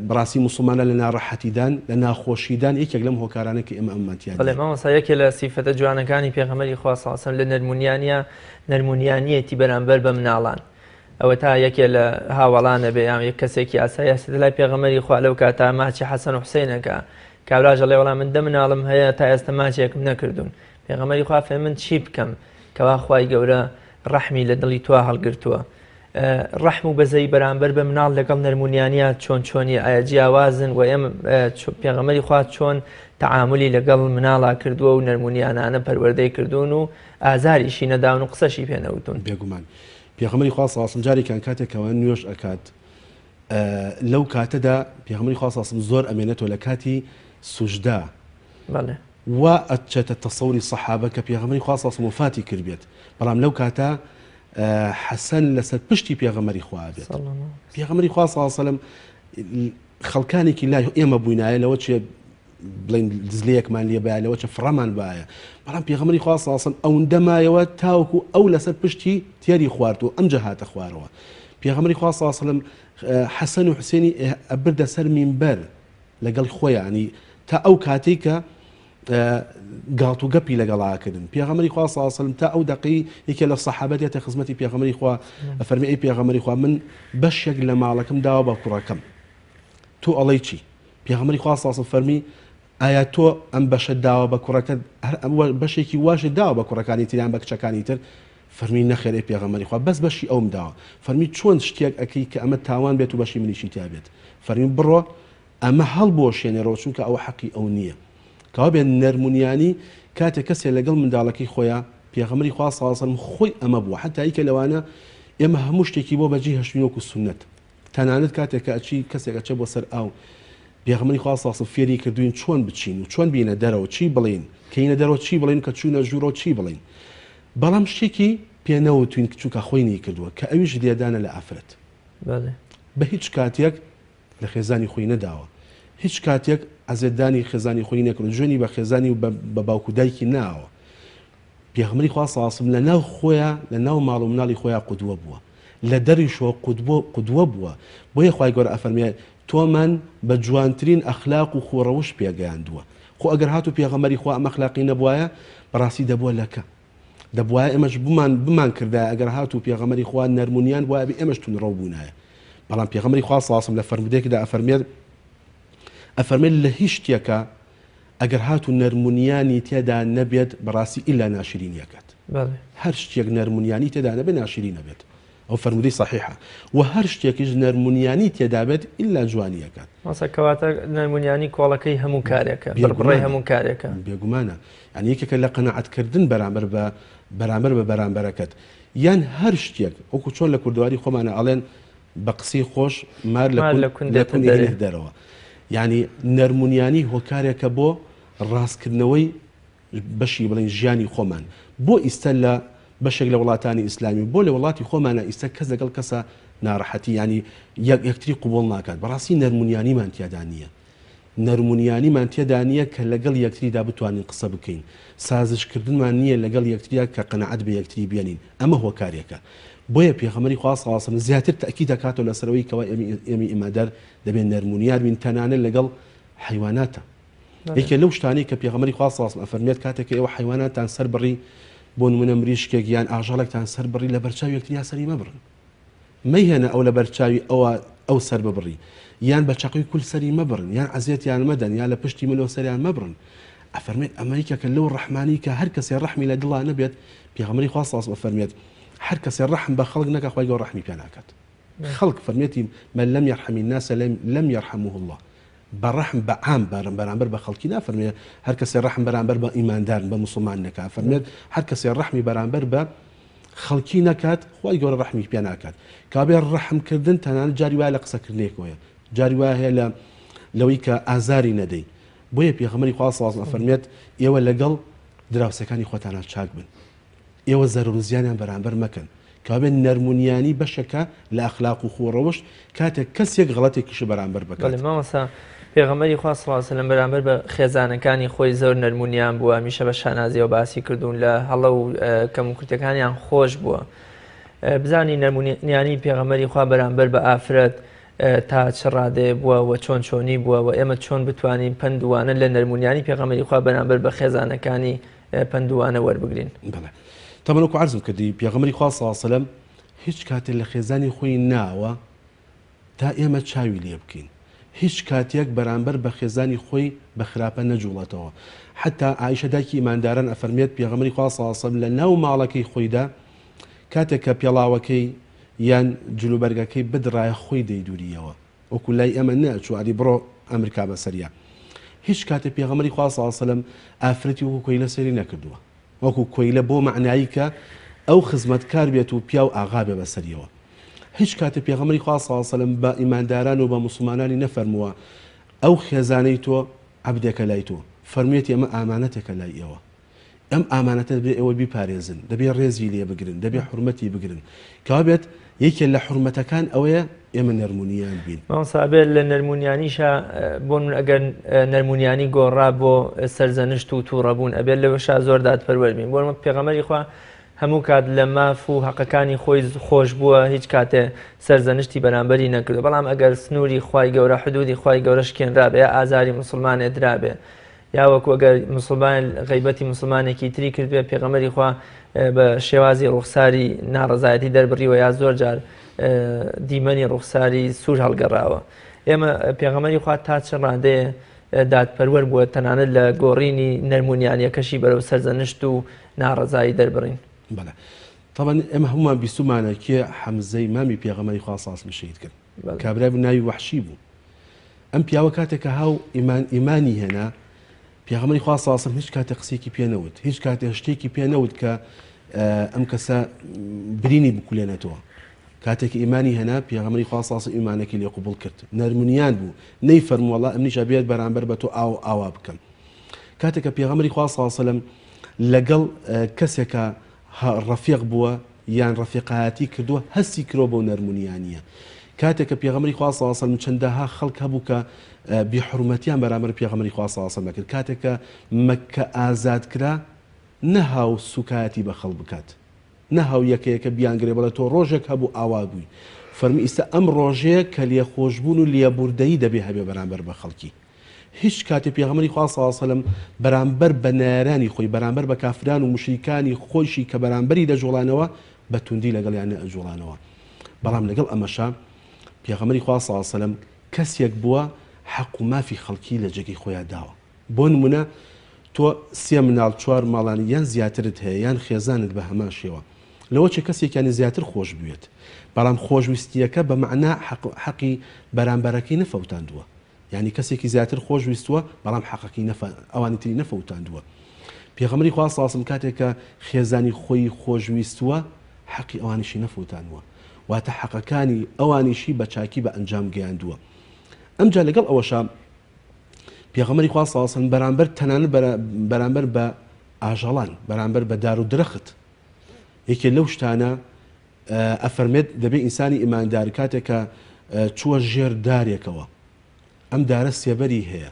بەڕاستی موسڵمانە لە ناڕەحەتیدان لە ناخۆشیدان یەکێک لەم هۆکارانە کە ئێمە ئەممان تیا
بەڵێ مامۆستا یەکێ لە سیفەتە جوانەکانی پێغەمبەری خوا صلی اللە علیه و سلم لە نەرمونیانیە نەرمونیانیەتی بەرامبەر بە مناڵان ئەوە تا یەکێ لە هاوەڵانە بێ یان یەک کەسێکی ئاسایی هەستێتە لای پێغەمبەری خوا لەو کاتە ماچی حەسەن و حوسەینەکە کابراش ئەڵێ وەڵا من دە مناڵم هەیە تا ئێستا ماچێکم نەکردوون پێغەمبەری خوا فەرمی من چی بکەم کەوا خوای گەورە ڕەحمی لە دڵی تۆ هەڵگرتووە ڕەحم و بەزەیی بەرامبەر بە مناڵ لەگەڵ نەرمونیانیا چۆن چۆنیە ئایا جیاوازن و ئێمە پێغەمبەری خوا چۆن تەعامولی لەگەڵ مناڵا کردووە و نەرمونیانانە پەروەردەی کردوون و ئازاریشی نەداون و قسەشی پێ نەوتون.
بێگومان پێغەمبەری خوا صلی اللە علیە و سلم جارێکیان کاتێک کەوا نوێژ ئەکات لەو کاتەدا پێغەمبەری خوا صلی اللە علیە و سلم زۆر ئەمێنێتەوە لە کاتی سوجدا
بەڵێ
وا ئەچێتە تەسەوری سەحابە کە پێغەمبەری خوا صلی اللە علیە و سلم وەفاتی کردبێت بەڵام لەو کاتە حەسەن لەسەر پشتی پێغەمبەری خوا بێت پێغەمبەری خوا صلی اللە علیه و سلم خەڵکانێکی لای ئێمە بووینایە لەوە چێ بڵین دزلەیەکمان لێ باە لەوە چە فڕەمان باە بەڵام پێغەمبەری خوا صلی اللە علیه و سلم ئەوەندە مایەوە تاوەکو ئەو لەسەر پشتی تێری خوارد و ئەمجا هاتە خوارەوە پێغەمبەری خوا صلی اللە علیه و سلم حەسەن و حوسێنی ئەبردە سەر مینبەر لەگەڵ خۆیانی تا ئەو کاتێک کە گاڵت و گەپی لەگەڵا کردن پێغەمبەری خوا صلی اللە علیه و سلم تا ئەو دەقەی یەکێ لە سەحابە دێتە خزمەتی پێغەمبەری خوا ئەفەرمی ئەی پێغەمبەری خوا من بەشێک لە ماڵەکەم داوە بە کوڕەکەم تۆ ئەڵێی چی پێغەمبەری خوا صلی اللە علیه و سلم فەرمی ئایا تۆ ئەم بەشە داوە بە کوڕەکەت هەر بەشێکی واشت داوە بە کوڕەکانی تریان بە کچەکانی تر فەرمی نەخێر ئەی پێغەمبەری خوا بەس بەشی ئەوم داوە فەرمی چۆن شتێک ئەکەی کە ئەمە تاوان بێت و بەشی منیشی تیا بێت فەرمی بڕۆ ئەمە هەڵبوەشێنێرەوە چونکە ئەوە حەقی ئەو نییە. کەوابێت نەرمونیانی کاتێک کەسێ لەگەڵ منداڵەکەی خۆیا، پێغەمبەری خوا صلی اللە علیە وسلم خۆی ئەمە بووە حەتا یەکێ لەوانە ئێمە هەموو شتێکی بۆ بەجێ هێشتوین وەکو سوننەت تەنانەت کاتێک کە ئەچی کەسێک ئەچێ بۆ سەر ئاو پێغەمبەری خوا صلی اللە علیە وسلم فێری کردوین چۆن بچین و چۆن بینە دەرەوە چی بڵێین کەینە دەرەوە چی بڵێین کە چوونە ژوورەوە چی بڵێین بەڵام شتێکی پێ نەوتوین چونکە خۆی نەیکردووە کە ئەویش لێدانە لە ئافرەت بە هیچ کاتێک لە خێزانی خۆی نەداوە هیچ کاتێک عەزێتدانی خێزانی خۆی نەکردوە جوێنی بە خێزانی و بە باوک و دایکی ناوە پێغەمبەری خوا صلی اللە علیه و سلم لە ناو خۆیا لە ناو ماڵ و مناڵی خۆیا قودوە بووە لە دەریشەوە قودوە قودوە بووە بۆیە خوای گەورە ئەفەرمێ تۆمان بە جوانترین ئەخلاق و خوو ڕەوشت پێگەیاندووە خۆ ئەگەر هاتوو پێغەمبەری خوا ئەم ئەخلاقی نەبوایە بەڕاستی دەبووە لەکە دەبوایە ئێمەش بمان بمان کردایە ئەگەر هاتوو پێغەمبەری خوا نەرمونیان بوایە ئەبێ ئێمەش توندڕەو بوونایە بەڵام پێغەمبەری خوا صلی اللە علیه و سلم لە فەرموودەیەکدا ئەفەرمێت ئەفەرمێت لە هیچ شتێکا ئەگەر هاتوو نەرمونیانی تێدا نەبێت بەڕاستی ئیلا ناشرینی ئەکات هەر شتێک نەرمونیانی تێدا نەبێت ناشرین ئەبێت. ئەو فەرموودەی صەحیحە. وە هەر شتێکیش نەرمونیانی تێدا بێت ئیلا جوانی ئەکات.
مامۆستا کەواتە نەرمونیانی کۆڵەکەی هەموو کارێکە، بڕبڕەی هەموو کارێکە.
بێگومانە. یانی یەکێکە لە قەناعەت کردن بەرامبەر بە بەرامبەر بە بەرامبەرەکەت. یان هەر شتێک وەکو چۆن لە کوردەواری خۆمانا ئەڵێن بە قسەی خۆش مار لە کون لە کون ئەهێنێتە دەرەوە. یانی نەرمونیانی هۆکارێکە بۆ ڕاستکردنەوەی بەشی بڵێین ژیانی خۆمان بۆ ئیستە لە بەشێک لە وڵاتانی ئیسلامی و بۆ لە وڵاتی خۆمانە ئیستە کەس لەگەڵ کەسە ناڕەحەتی یانی یەک یەکتری قبوڵ ناکات بەڕاستی نەرمونیانیمان تیادا نییە نەرمونیانیمان تێدا نییە کە لەگەڵ یەکتریدا بتوانین قسە بکەین سازشکردنمان نییە لەگەڵ یەکتریا کە قەناعەت بە یەکتری بێنین ئەمە هۆکارێکە بۆیە پێغەمبەری خوا صلی اللە علیه و سلم زیاتر تەئکید دەکاتەوە لەسەر ئەوەی کەوا ئێمەی ئیماندار دەبێت نەرمونیان بین تەنانەت لەگەڵ حەیواناتە یەکێ لەو شتانەی کە پێغەمبەری خوا صلی اللە علیه و سلم ئەفەرموێت کاتێک کە ئێوە حەیواناتتان سەر بڕی بۆ نمونە مریشکێک یان ئاژەڵێکتان سەر بڕی لە بەرچاو یەکتریا سەری مەبڕن مەیهێنە ئەو لە بەرچاوی ئەوە ئەو سەر ببڕی یان بە چەقوی کول سەری مەبڕن یان عەزێتیان مەدەن یان لە پشتی ملەوە سەریان مەبڕن ئەفەرمێت ئەمە یەکێکە لەو ڕەحمانی کە هەر کەسێ ڕەحمی لە دڵا نەبێت پێغەمبەری خوا صلی اللە علیه و سلم ئەفەرمێت هەر کەسێ ڕەحم بە خەڵک نەکا خوای گەورە ڕەحمی پێ ناکات خەڵک فەرمێتی من لم يرحم الناس لم يرحمه الله بە ڕەحم بە عام بەرامبەر بە خەڵکی نافەرمێ هەر کەسێ ڕەحم بەرامبەر بە ئیماندار بە موسڵمان نەکا فەرمێت هەر کەسێ ڕەحمی بەرامبەر بە خەڵکی نەکات خوای گەورە ڕەحمی پێ ناکات کابێ ڕەحم کردن تەنانەت جاری وایە لە قسەکردنێکەوەیە جاری وایە هەیە لە لەوەی کە ئازاری نەدەی بۆیە پێغەمبەری خوا صلی الله علیه و فەرمێت ئێوە لەگەڵ دراوسێکانی خۆتانە چاک بن ئێوە زەرەر و زیانیان بەرامبەر مەکەن. کەوابێت نەرمونیانی بەشێکە لە ئەخلاق و خوو ڕەوشت، کاتێک کەسێک غەڵەتێکیشت بەرامبەر بکات.
بەڵێ مامۆستا، پێغەمبەری خوا صلی اللە علیە وسلم بەرامبەر بە خێزانەکانی خۆی زۆر نەرمونیان بووە، هەمیشە بە شانازیەوە باسی کردوون، لە هەڵە و کەموکورتیەکانیان خۆش بووە. بزانین نەرمونیانی پێغەمبەری خوا بەرامبەر بە ئافرەت تا چ ڕادەیە بووە و چۆن چۆنی بووە و ئێمە چۆن بتوانین پەند و وانە لە نەرمونیانی پێغەمبەری خوا بەرامبەر بە خێزانەکانی پەند و وانە وەربگرین.
بەڵێ تەبعەن وەکو عەرزم کردی پێغەمبەری خوا صلی اللە علیە وسلم هیچ کاتێ لە خێزانی خۆی ناوە تا ئێمە چاوی لێ بکەین هیچ کاتێک بەرامبەر بە خێزانی خۆی بە خراپە نەجوڵێتەوە حتا عائیشە دایکی ئیمانداران ئەفەرمێت پێغەمبەری خوا صلی اللە علیە وسلم لە ناو ماڵەکەی خۆیدا کاتێک کە پێڵاوەکەی یان جلوبەرگەکەی بدڕایە خۆی دەیدوریەوە وەکو لای ئێمە نەئەچوو ئەری بڕۆ ئەمرکا بەسەریا هیچ کاتێ پێغەمبەری خوا صلی اللە علیە وسلم ئافرەتی وەکو کۆیلە سەیری نەکردووە وەکو کۆیلە بۆ مەعنایی کە ئەو خزمەتکار بێت و پیاو ئاغا بێ بەسەریەوە هیچ کاتێ پێغەمبەری خوا صلی اللە علیە وسلم بە ئیمانداران و بە موسڵمانانی نەفەرمووە ئەو خێزانەی تۆ عەبدێکە لای تۆ فەرموویەتی ئەمە ئامانەتێکە لای ئێوە ئەم ئامانەتە دەبێ ئێوە بیپارێزن، دەبێ ڕێزی لێ بگرن، دەبێ حورمەتی بگرن. کەوابێت یەکێ لە حورمەتەکان ئەوەیە ئێمە نەرمونیان بین.
مامۆستا ئەبێ لە نەرمونیانیشا بۆ من ئەگەر نەرمونیانی گۆڕا بۆ سەرزەنشت و تووڕەبوون ئەبێت لەوەشا زۆر دادپەروەر بین. بۆ نموونە پێغەمبەری خوا هەموو کات لە ماف و هەقەکانی خۆی خۆش بووە هیچ کاتێ سەرزەنشتی بەرامبەری نەکردووە بەڵام ئەگەر سنووری خوای گەورە حدودی خوای گەورە شکێنرابێ یا ئازاری موسڵمانێ درابێ یا وەکو ئەگەر موسڵمان غەیبەتی موسڵمانێکی تری کردبێ پێغەمبەری خوا بە شێوازی ڕوخساری ناڕەزایەتی دەربڕیوە یا زۆر جار دیمەنی ڕوخساری سوور هەڵگەڕاوە ئێمە پێغەمبەری خوا تا چ ڕادەیە دادپەروەر بووە تەنانەت لە گۆڕینی نەرمونیانیەکەشی بەرەو سەرزەنشت و ناڕەزایی دەربڕین.
بەڵێ تەبعەن ئێمە هەموومان بیستومانە کێ حەمزەی مامی پێغەمبەری خوا صلی اللە علیه و سلم شەهید کرد کابرای بوو ناوی وەحشی بوو ئەم پیاوە کاتێک کە هاو ئیمان ئیمانی هێنا پێغەمبەری خوا صلی اللە علیه و سلم هیچ کاتێک قسەیەکی پێ نەوت هیچ کاتێک شتێکی پێ نەوت کە ئەم کەسە برینی بکولێنێتەوە کاتێک ئیمانی هێنا پێغەمبەری خوا صلی اللە علیه و سلم ئیمانەکەی لێ قبوڵ کرد نەرمنیان بوو نەی فەرموو وەڵا ئەمنیش ئەبێت بەرامبەر بە تۆ ئاو ئاوا بکەم کاتێک کە پێغەمبەری خوا صلی اللە علیه و سلم لەگەڵ کەسێکە ڕەفیق بووە یان ڕەفیقایەتی کردووە هەستی کرۆ بەو نەرمونیانیە کاتێک کە پێغەمبەری خوا صلی اللە علیه و سلم چەندەها خەڵک هەبوو کە بێ حورمەتیان بەرامبەر پێغەمبەری خوا صلی اللە علیه و سلم دەکرد کاتێک کە مەککە ئازاد کرا نەهاو سوکایەتی بە خەڵک بکات نەهاو یەکە یەکە بیانگرێ بڵێ تۆ ڕۆژێک هەبوو ئاوا بووی فەرمی ئیستا ئەم ڕۆژەیە کە لێخۆشبوون و لێبوردەیی دەبێ هەبێ بەرامبەر بە خەڵکی هیچ کاتێ پێغەمبەری خوا صلی اللە علیە وسلم بەرامبەر بە نەیارانی خۆی، بەرامبەر بە کافران و موشریکانی خۆیشی کە بەرامبەری دەجوڵانەوە بە توندی لەگەڵیان نەئەجوڵانەوە. بەڵام لەگەڵ ئەمەشا پێغەمبەری خوا صلی اللە علیە وسلم کەسێک بووە حەق و مافی خەڵکی لە جێگەی خۆیا داوە. بۆ نمونە تۆ سێ مناڵ چوار ماڵانی یان زیاترت هەیە یان خێزانت بە هەمان شێوە. لەوەچێ کەسێکیانی زیاتر خۆش بوێت، بەڵام خۆشویستییەکە بە مەعنا حەقی بەرامبەرەکەی نەفەوتاندووە، یانی کەسێکی زیاتر خۆش ویستووە بەڵام حەقەکەی نەفە ئەوانی تری نەفەوتاندووە. پێغەمبەری خوا صلی اللە علیە وسلم کاتێک کە خێزانی خۆی خۆش ویستووە حەقی ئەوانیشی نەفەوتانووە، واتە حەقەکانی ئەوانیشی بە چاکی بە ئەنجام گەیاندووە. ئەمجا لەگەڵ ئەوەشا پێغەمبەری خوا صلی اللە علیە وسلم بەرامبەر تەنانەت بەرامبەر بە ئاژەڵان، بەرامبەر بە دار و درەخت یەکێ لەو شتانە ئەفەرمێت دەبێ ئینسانی ئیماندار کاتێک کە چووە ژێر دارێکەوە ئەم دارە سێبەری هەیە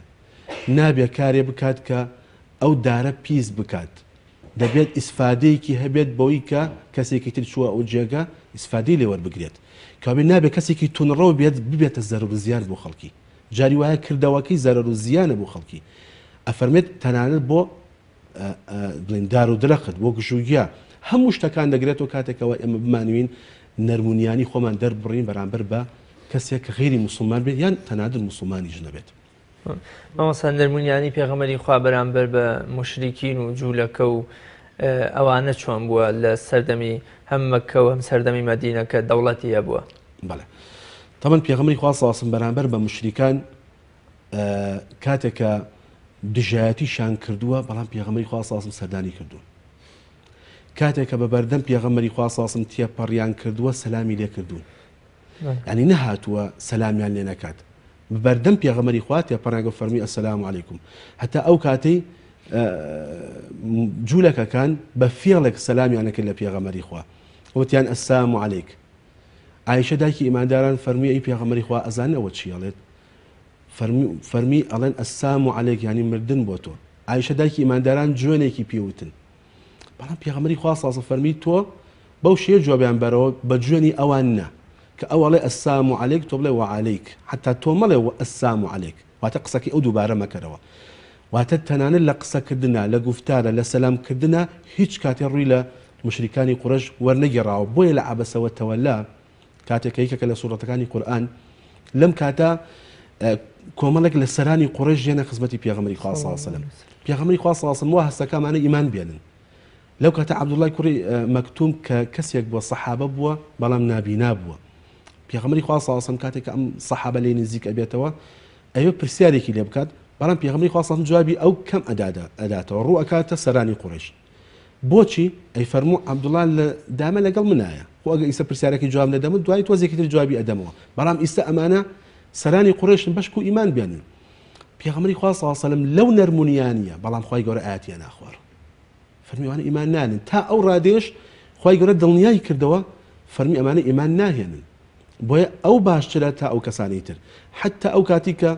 نابێ کارێ بکات کە ئەو دارە پیس بکات دەبێت ئیسفادەیەکی هەبێت بەوەی کە کەسێکی تر چووە ئەو جێگە ئیسفادەی لێ وەربگرێت کەوابێ نابێ کەسێکی تونڕەو بێت ببێتە زەرەر و زیان بۆ خەڵکی جاری وایە کردەوەکەی زەرەر و زیانە بۆ خەڵکی ئەفەرمێت تەنانەت بۆ بڵێن دار و درەخت بۆ گژوگیا هەموو شتەکان دەگرێتەوە کاتێکەوە ئێمە بمانوین نەرمونیانی خۆمان دەربڕین بەرامبەر بە کەسێک کە غیری موسڵمان بێت یان تەنانەت موسڵمانیش نەبێت.
مامۆستا نەرمونیانی پێغەمبەری خوا بەرامبەر بە موشریکین و جوولەکە و ئەوانە چۆن بووە لە سەردەمی هەم مەککە و هەم سەردەمی مەدینە کە دەوڵەتی هەبووە؟
بەڵێ تەمەن پێغەمبەری خوا صلی اللە علیه و سلم بەرامبەر بە موشریکان کاتێک کە دژایەتیشان کردووە بەڵام پێغەمبەری خوا صلی اللە علیه و سلم سەردانی کردوون کاتێک کە بە بەردەم پێغەمبەری خوا صلی اللە علیه و سلم تێپەڕیان کردووە سەلامی لێ کردوون یعنی نەهاتووە سەلامیان لێ نەکات بەردەم پێغەمبەری خوا تێپەڕیان فەرمی السلام علیکم هەتا ئەو کاتەی جوولەکەکان بە فێڵێک سەلامیان کرد لە پێغەمبەری خوا وتیان السلام علیک عائشە دایکی ئیمانداران فەرمی ئەی پێغەمبەری خوا ئەزانن ئەوە چی ئەڵێت فەرمی ئەڵێن السام علیک یانی مردن بۆ تۆ عائشە دایکی ئیمانداران جوێنێکی پێ وتن بەڵام پێغەمبەری خوا صلی الله فەرمی تۆ بەو شێ جوابیان بەرەوە بە جوێنی ئەوان نا کە ئەو ئەڵێ السام علیک تۆ بڵێ وعلیک حتا تۆ مەڵێ السام علیک واتە قسەکەی ئەو دووبارە مەکەرەوە واتە تەنانەت لە قسەکردنا لە گوفتارە لە سەلامکردنا هیچ کاتێ ڕووی لە مشریکانی قورەش وەرنەگێڕاوە بۆیە لە عەبەسە وتەوەلا کاتێک کە یەکێکە لە سوڕەتەکانی قورئان لەم کاتە کۆمەڵێک لە سەرانی قوڕەیش دێنە خزمەتی پێغەمبەری خوا صلی الله علیه و سلم پێغەمبەری خوا صلی الله علیه و سلم وا هەستەکامانە ئیمان بێنن لەو کاتە عەبدوڵای کوڕی مەکتوم کە کەسێک بووە سەحابە بووە بەڵام نابینا بووە پێغەمبەری خوا صلی الله علیه و سلم کاتێک کە ئەم سەحابە لێ نزیک ئەبێتەوە ئەوێ پرسیارێکی لێ بکات بەڵام پێغەمبەری خوا صلی الله علیه و سلم جوابی ئەو کەم ئەدادا ئەداتەوە ڕوو ئەکاتە سەرانی قوڕەیش بۆچی؟ ئەی فەرموو عەبدوڵا لە دامە لەگەڵ منایە، خۆ ئەگەر ئیستە پرسیارەکەی جواب نەدەمە دوایی تۆزێکی تر جوابی ئەدەمەوە، بەڵام ئیستە ئەمانە سەرانی قوڕەیشن بەشکو ئیمان بێنن. پێغەمبەری خوا صلی اللە علیە وسلم لەو نەرمونیانیە، بەڵام خوای گەورە ئایەتی هێنا خوار فەرمی ئەوانە ئیمان نانن، تا ئەو ڕادەیەش خوای گەورە دڵنیای کردەوە فەرمی ئەمانە ئیمان ناهێنن، بۆیە ئەو باشترە تا ئەو کەسانەی تر، حەتتا ئەو کاتی کە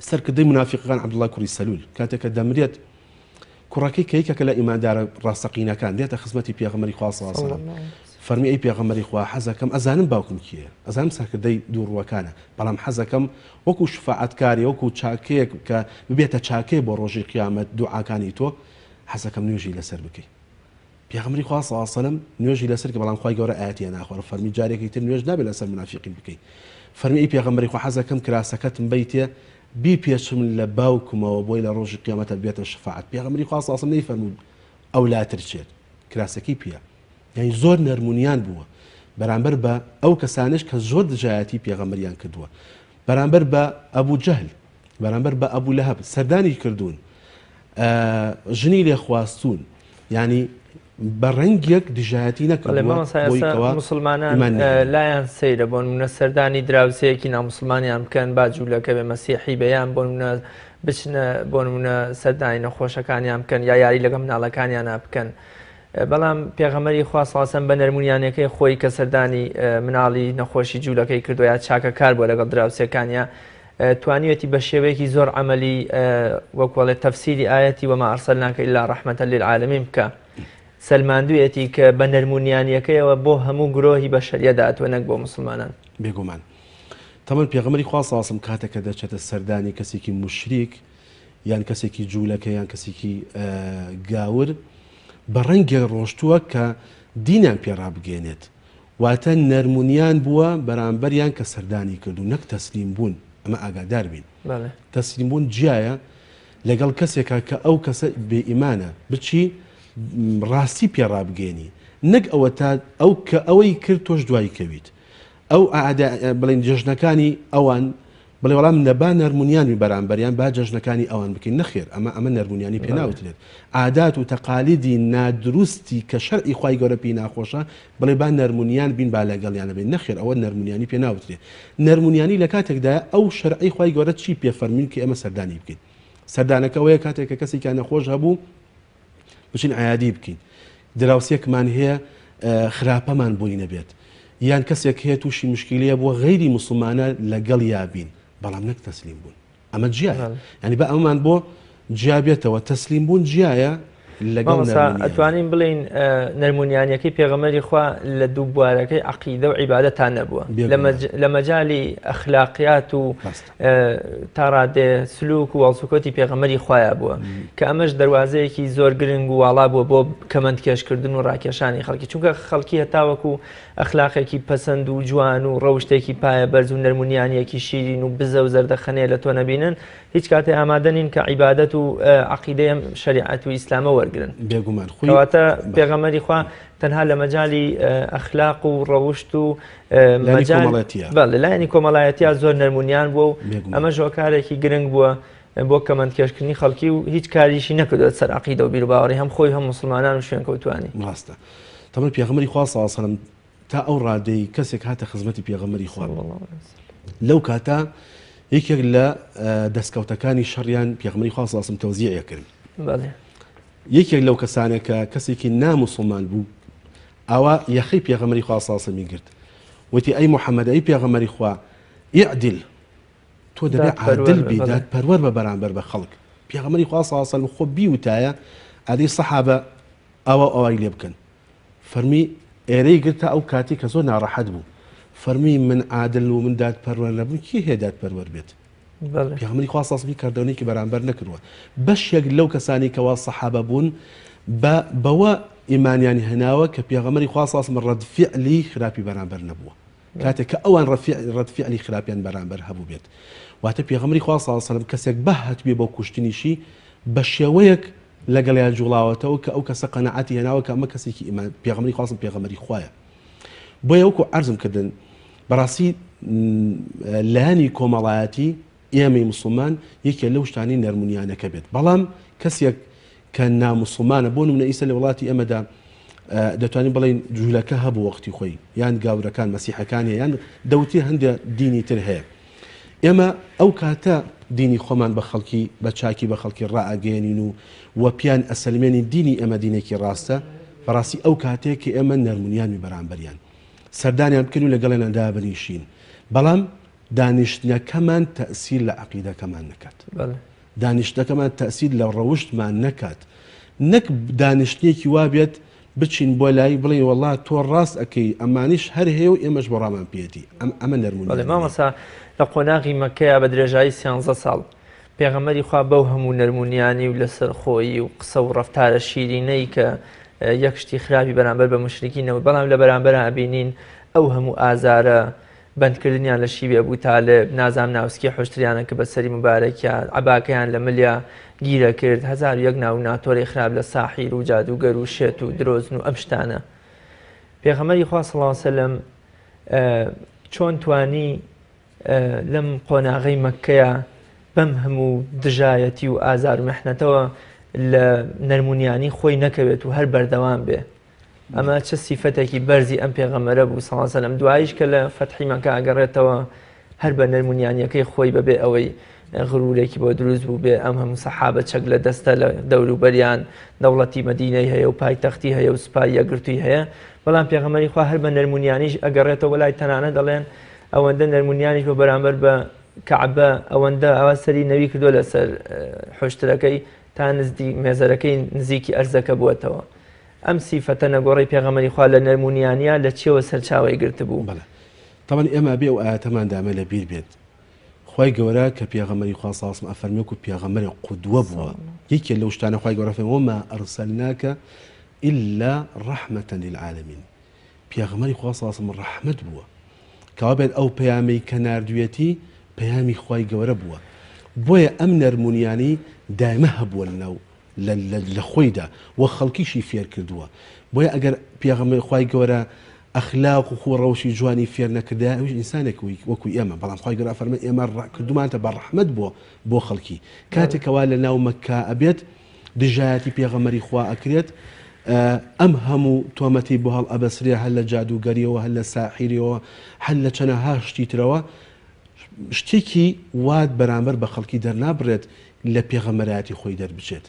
سەرکردەی مونافیقەکان عەبدوڵای کوڕی سەلول کاتێک کە دەمرێت کوڕەکەی کە یەکێکە لە ئیماندارە ڕاستەقینەکان دێتە خزمەتی پێغەمبەری خوا صلی الله علیه و سلم فەرمی ئەی پێغەمبەری خوا حەزەکەم ئەزانم باوکم کێیە ئەزانم سەرکردەی دووڕووەکانە بەڵام حەزەکەم وەکو شفاعەتکاری وەکو چاکەیەک کە ببێتە چاکەیە بۆ ڕۆژی قیامەت دوعاکانی تۆ حەزەکەم نوێژی لەسەر بکەی پێغەمبەری خوا صلی اللە علیە وسلم نوێژی لەسەر کرد بەڵام خوای گەورە ئایەتی هێنا خوارەوە فەرمی جارێکی تر نوێژ نابێت لەسەر مونافیقین بکەی فەرمی ئەی پێغەمبەری خوا حەزەکەم کراسەکەتم بەیتێ بیپێچم لە باوکمەوە بۆی لە ڕۆژی قیامەتە بێتە شەفاعەت پێغەمبەری خوا صلی اللە علیە وسلم نەیفەرموو ئەو لاتر چێت کراسەکەی پێیە یعنی زۆر نەرمونیان بووە بەرامبەر بە ئەو کەسانش کە زۆر دژایەتی پێغەمبەریان کردووە بەرامبەر بە ئەبوو جەهل بەرامبەر بە ئەبوو لەهەب سەردانی کردوون ژنی لێ خواستوون یانی بە ڕەنگێک دژایەتی نەکردووە بۆی کەوا
موسڵمانان لایان سەیرە بۆ نمونە سەردانی دراوسێیەکی ناموسڵمانیان بکەن با جوولەکە بێ مەسیحی بێ یان بۆ نمونە بچنە بۆ نمونە سەردانی نەخۆشەکانیان بکەن یا یاری لەگەڵ مناڵەکانیانە بکەن بەڵام پێغەمەری خوا ساسەن بە نەرمونیانەکەی خۆی کە سەردانی مناڵی نەخۆشی جوولەکەی کردو یا چاکەکار بووە لەگەڵ دراوسێکانیا توانیویەتی بە شێوەیەکی زۆر عەمەلی وەک وەڵێ تەفسیری ئایەتی وما ارسلناک الا رحمە للعالمین بکا سەلماندویەتی کە بە نەرمونیانیەکەیەوە بۆ هەموو گرۆهی بەشەریەت هاتووە نەک بۆ موسڵمانان.
بێگومان. تەمەن پێغەمبەری خوا صلی اللە علیە وسلم کاتێک کە دەچێتە سەردانی کەسێکی موشریک یان کەسێکی جوولەکە یان کەسێکی گاور بە ڕەنگێک ڕۆشتووە کە دینیان پێ ڕابگەیەنێت واتە نەرمونیان بووە بەرامبەریان کە سەردانی کردوون نەک تەسلیم بوون ئەمە ئاگادار بین تەسلیم بوون جیایە لەگەڵ کەسێکا کە ئەو کەسە بێ ئیمانە بچی ڕاستی پێ ڕابگەێنی. نەک ئەوەتا ئەو کە ئەوەی کرد تۆش دوای کەویت. ئەو ئەعدا بڵێن جەژنەکانی ئەوان بڵێ وەڵام نە با نەرمونیان بین بەرامبەریان با جەژنەکانی ئەوان بکەین نەخێر ئەمە ئەمە نەرمونیانی پێ ناوترێت عادات و تەقالیدی نادروستی کە شەرعی خوای گەورە پێی ناخۆشە بڵێ با نەرمونیان بین با لەگەڵیان بین نەخێر ئەوە نەرمونیانی پێ ناوترێت نەرمونیانی لە کاتێکدایە ئەو شەرعی خوای گەورە چی پێ فەرمووین کە ئێمە سەردانی بکەین سەردانەکە ئەوەیە کاتێک کە کەسێکیان نەخۆش هەبوو بچین عیادی بکەین دراوسێکمان هەیە خراپەمان بۆی نەبێت یان کەسێک هەیە تووشی مشکیلەیە بووە غەیری موسڵمانە لەگەڵ یابین بەڵام نەک تەسلیم بوون ئەمە جیایە ینی بە ئەومان بۆ جیابێتەوە تەسلیم بوون جیایە لەگەڵ
ئەتوانین بڵین نەرمونیانەکەی پێغەمەری خوا لە دوو بوارەکەی عقیدە و عیبادەتان نەبووە لە مەجای ئەخلاقیات و تا ڕادێ سلوک و هەڵسوکەوتی پێغەمبەری خوایە بووە کە ئەمەش دەروازەیەکی زۆر گرنگ و واڵا بووە بۆ کەمەند کێشکردن و ڕاکێشانی خەڵکی چونکە خەڵکی هەتاوەکو ئەخلاقێکی پەسەند و جوان و ڕەوشتێکی پایە بەرز و نەرمونیانیەکی شیرین و بزە و زەردەخەنەیە لە تۆ نەبینن هیچ کاتێ ئامادە نین کە عیبادەت و عەقیدەی ئەم شەریعەت و ئیسلامە وەرگرن.
بێگومان
خۆی کەواتە پێغەمبەری خوا تەنها لە مەجالی ئەخلاق و ڕەوشت و بەڵێ لایەنی کۆمەڵایەتیا زۆر نەرمونیان بووە و ئەمە هۆکارێکی گرنگ بووە بۆ کەمەندکێشکردنی خەڵکی و هیچ کاریشی نەکردووە سەر عقیدە و بیروباوەڕی هەم خۆی هەم مسلمانان و شوێنکەوتوانی.
ڕاستە تەمەن پێغەمبەری خوا صلی الله علیه و تا ئەو ڕادەی کەسێک هاتە خزمەتی پێغەمبەری خوا لەو کاتە یەکێک لە دەستکەوتەکانی شەڕیان پێغەمبەری خوا صلی الله علیه و تەوزیع کرد یەکێک لەو کەسانە کە کەسێکی ناموسڵمان بوو ئاوا یەخەی پێغەمبەری خوا صلی الله علیه و گرت وتی ئەی محەممەد ئەی پێغەمبەری خوا اعدل تۆ دەبێ عادل بی دادپەروەر بە بەرامبەر بە خەڵک پێغەمبەری خوا صلی الله علیه و خۆ بیوتایە ئەدی سەحابە ئاوا ئەوای لێ بکەن فەرمی ئێرەی گرت تا ئەو کاتی کە زۆر ناڕەحەت بوو فەرمی من عادل و من دادپەروەر نەبوو کێ هەیە دادپەروەر بێت پێغەمبەری خوا صلی الله کردەوەیەکی بەرامبەر نەکردووە بەشێک لەو کەسانی کەوا سەحابە بوون بە بەوە ئیمانیان هێناوە کە پێغەمبەری خوا صلی الله ڕەد فعلی خراپی بەرامبەر نەبووە کاتێک کە ئەوان ڕەد فعلی خراپیان بەرامبەر هەبوو بێت واتە پێغەمبەری خوا صلی الله علیه و کەسێک بەهاتبێ بۆ کوشتنیشی بە شێوەیەک لەگەڵیان جوڵاوەتەوە کە ئەو کەسە قەناعەتی هێناوە کە ئەمە کەسێکی ئیمان پێغەمبەری خوا صلی پێغەمبەری خوایە بۆیە وەکو عەرزم کردن بەڕاستی لایەنی کۆمەڵایەتی ئێمەی مسلمان یەکێ لەو شتانی نەرمونیانەکە بێت بەڵام کەسێک کە نامسلمانە بۆ نمونە ئیسە لە وڵاتی ئێمەدا دەتوانین بڵین جوولەکە هەبوو وەختی خۆی یان گاورەکان مەسیحەکان یان دەوتی هەندێک دینی تر هەیە ئێمە ئەو کاتە دینی خۆمان بە خەڵکی بە چاکی بە خەڵکی ڕائەگەیەنین و وە پیان ئەسەلمێنین دینی ئێمە دینێکی ڕاستە بەڕاستی ئەو کاتەیە کە ئێمە نەرمونیانوی بەرامبەریان سەردانیان بکەین و لەگەڵیان دابنیشین بەڵام دانیشتنەکەمان تەئسیر لە عەقیدەکەمان نەکات دانیشتنەکەمان تەئسیر لە ڕەوشتمان نەکات نەک دانیشتنێکی وابێت بچین بۆ لای بڵێین وەڵا تۆ ڕاست ئەکەی ئەمانیش هەر هەیە و ئێمەش بڕامان پێیەتی ئەم ئەمە نەرم و
بەڵێ مامۆستا لە قۆناغی مەککەیا بە درێژایی سیانزە ساڵ پێغەمبەری خوا بەو هەموو نەرم و نیانی و لەسەرخۆیی و قسە و ڕەفتارە شیرینەی کە یەک شتی خراپی بەرامبەر بە مشرکی نەبوو بەڵام لە بەرامبەرا ئەبینین ئەو هەموو ئازارە بەندکردنیان لە شیوی ئەبو تالب، نازام ناوسکی حوشتریانە کە بە سەری موبارەکیا، عەباکەیان لە ملیا گیرە کرد، 1001 ناو و ناتۆرەی خراپ لە ساحیر و جادووگەر و شێت و درۆزن و ئەم شتانە. پێغەمبەری خوا صلی اللە علیە وسلم چۆن توانی لەم قۆناغەی مەککەیا بەم هەموو دژایەتی و ئازار و میحنەتەوە لە نەرمونیانی خۆی نەکەوێت و هەر بەردەوام بێ؟ ئەمە چ سیفەتێکی بەرزی ئەم پێغەمبەرە بوو صلی اللە علیه وسلم دواییش کە لە فەتحی مەکە ئەگەڕێتەوە هەر بە نەرمونیانیەکەی خۆی بەبێ ئەوەی غرورێکی بۆ دروست بوو بێ ئەم هەموو سەحابە چەک لە دەستە لە دەوروبەریان دەوڵەتی مەدینەی هەیە و پایتەختی هەیە و سوپای یەکگرتووی هەیە بەڵام پێغەمبەری خوا هەر بە نەرمونیانیش ئەگەڕێتەوە لای تەنانە دەڵێن ئەوەندە نەرمونیانیش بۆ بەرامبەر بە کەعبە ئەوەندە ئەوە سەری نەوی کردووە لەسەر حوشترەکەی تا نزدی مێزەرەکەی نزیکی ئەرزەکە بووەتەوە ئەم سیفەتە نەگۆڕەی پێغەمبەری خوا لە نەرم و نیانییە لە چیەوە سەرچاوەی گرتبوو؟
بەڵێ تەبعەن ئێمە ئەبێ ئەو ئایەتەمان دامە لە بیر بێت خوای گەورە کە پێغەمبەری خوا صلی اللە علیە وسلم ئەفەرمێ وەکو پێغەمبەرێک قودوە بووە یەکێ لەو شتانە خوای گەورە فەرمی وما ارسلناک الا رحمة للعالمین پێغەمبەری خوا صلی اللە علیە وسلم ڕەحمەت بووە کەوا بێت ئەو پەیامەی کە ناردویەتی پەیامی خوای گەورە بووە بۆیە ئەم نەرمونیانی دایمە هەبووە لەناو. لە خۆیدا وە خەڵکیشی فێر کردووە بۆیە ئەگەر پێغەمبەر خوای گەورە ئەخلاق و خوو ڕەوشی جوانی فێر نەکردایە ئەویش ئینسانێک وەکو ئێمە بەڵام خوای گەورە ئەفەرمێ ئێمە کردومانتە بە ڕەحمەت بۆ بۆ خەڵکی کاتێک کەوا لە ناو مەککە ئەبێت دژایەتی پێغەمبەری خوا ئەکرێت ئەم هەموو تۆمەتی بۆ هەڵ ئەبەسرێ هەر لە جادووگەریەوە هەر لە ساحیریەوە هەر لە چەنەها شتی ترەوە شتێکی وات بەرامبەر بە خەڵکی دەرنابڕێت لە پێغەمبەرایەتی خۆی دەربچێت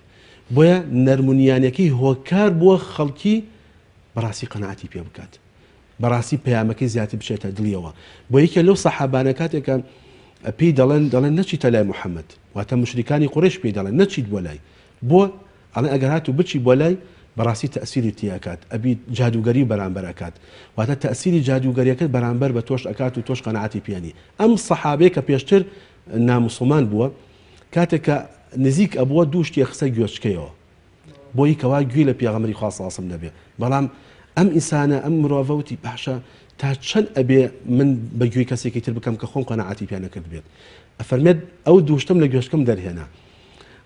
بۆیە نەرمونیانەکەی هۆکار بووە خەڵکی بەڕاستی قەناعەتی پێ بکات بەڕاستی پەیامەکەی زیاتر بچێتە دڵیەوە بۆ یەکێ لەو سەحابانە کاتێکە پێی دەڵێن دەڵێن نەچیتە لای محەممەد واتە مشریکانی قڕێش پێی دەڵێن نەچیت بۆ لای بۆ ئەڵێن ئەگەر هاتوو بچی بۆ لای بەڕاستی تەئسیری تێ ئەکات ئەبی جادووگەری بەرامبەر ئەکات واتە تەئسیری جادووگەریەکەت بەرامبەر بە تۆش ئەکات و تۆش قەناعەتی پێ نی ئەم سەحابەیە کە پێشتر ناموسڵمان بووە کاتێک کە نزیک ئەبووە دوو شتی خستە گوێچکەیەوە بۆی کەوا گوێی لە پێغەمبەری خوا صلی الله نەبێ بەڵام ئەم ئینسانە ئەم مرۆڤە وتی باشە تا چەند ئەبێ من بە گوێی کەسێکی تر بکەم کە خۆم قەناعەتی پێ نەکرد بێت ئەفەرمێت ئەو دوو شتم لە گوێچکەم دەرهێنا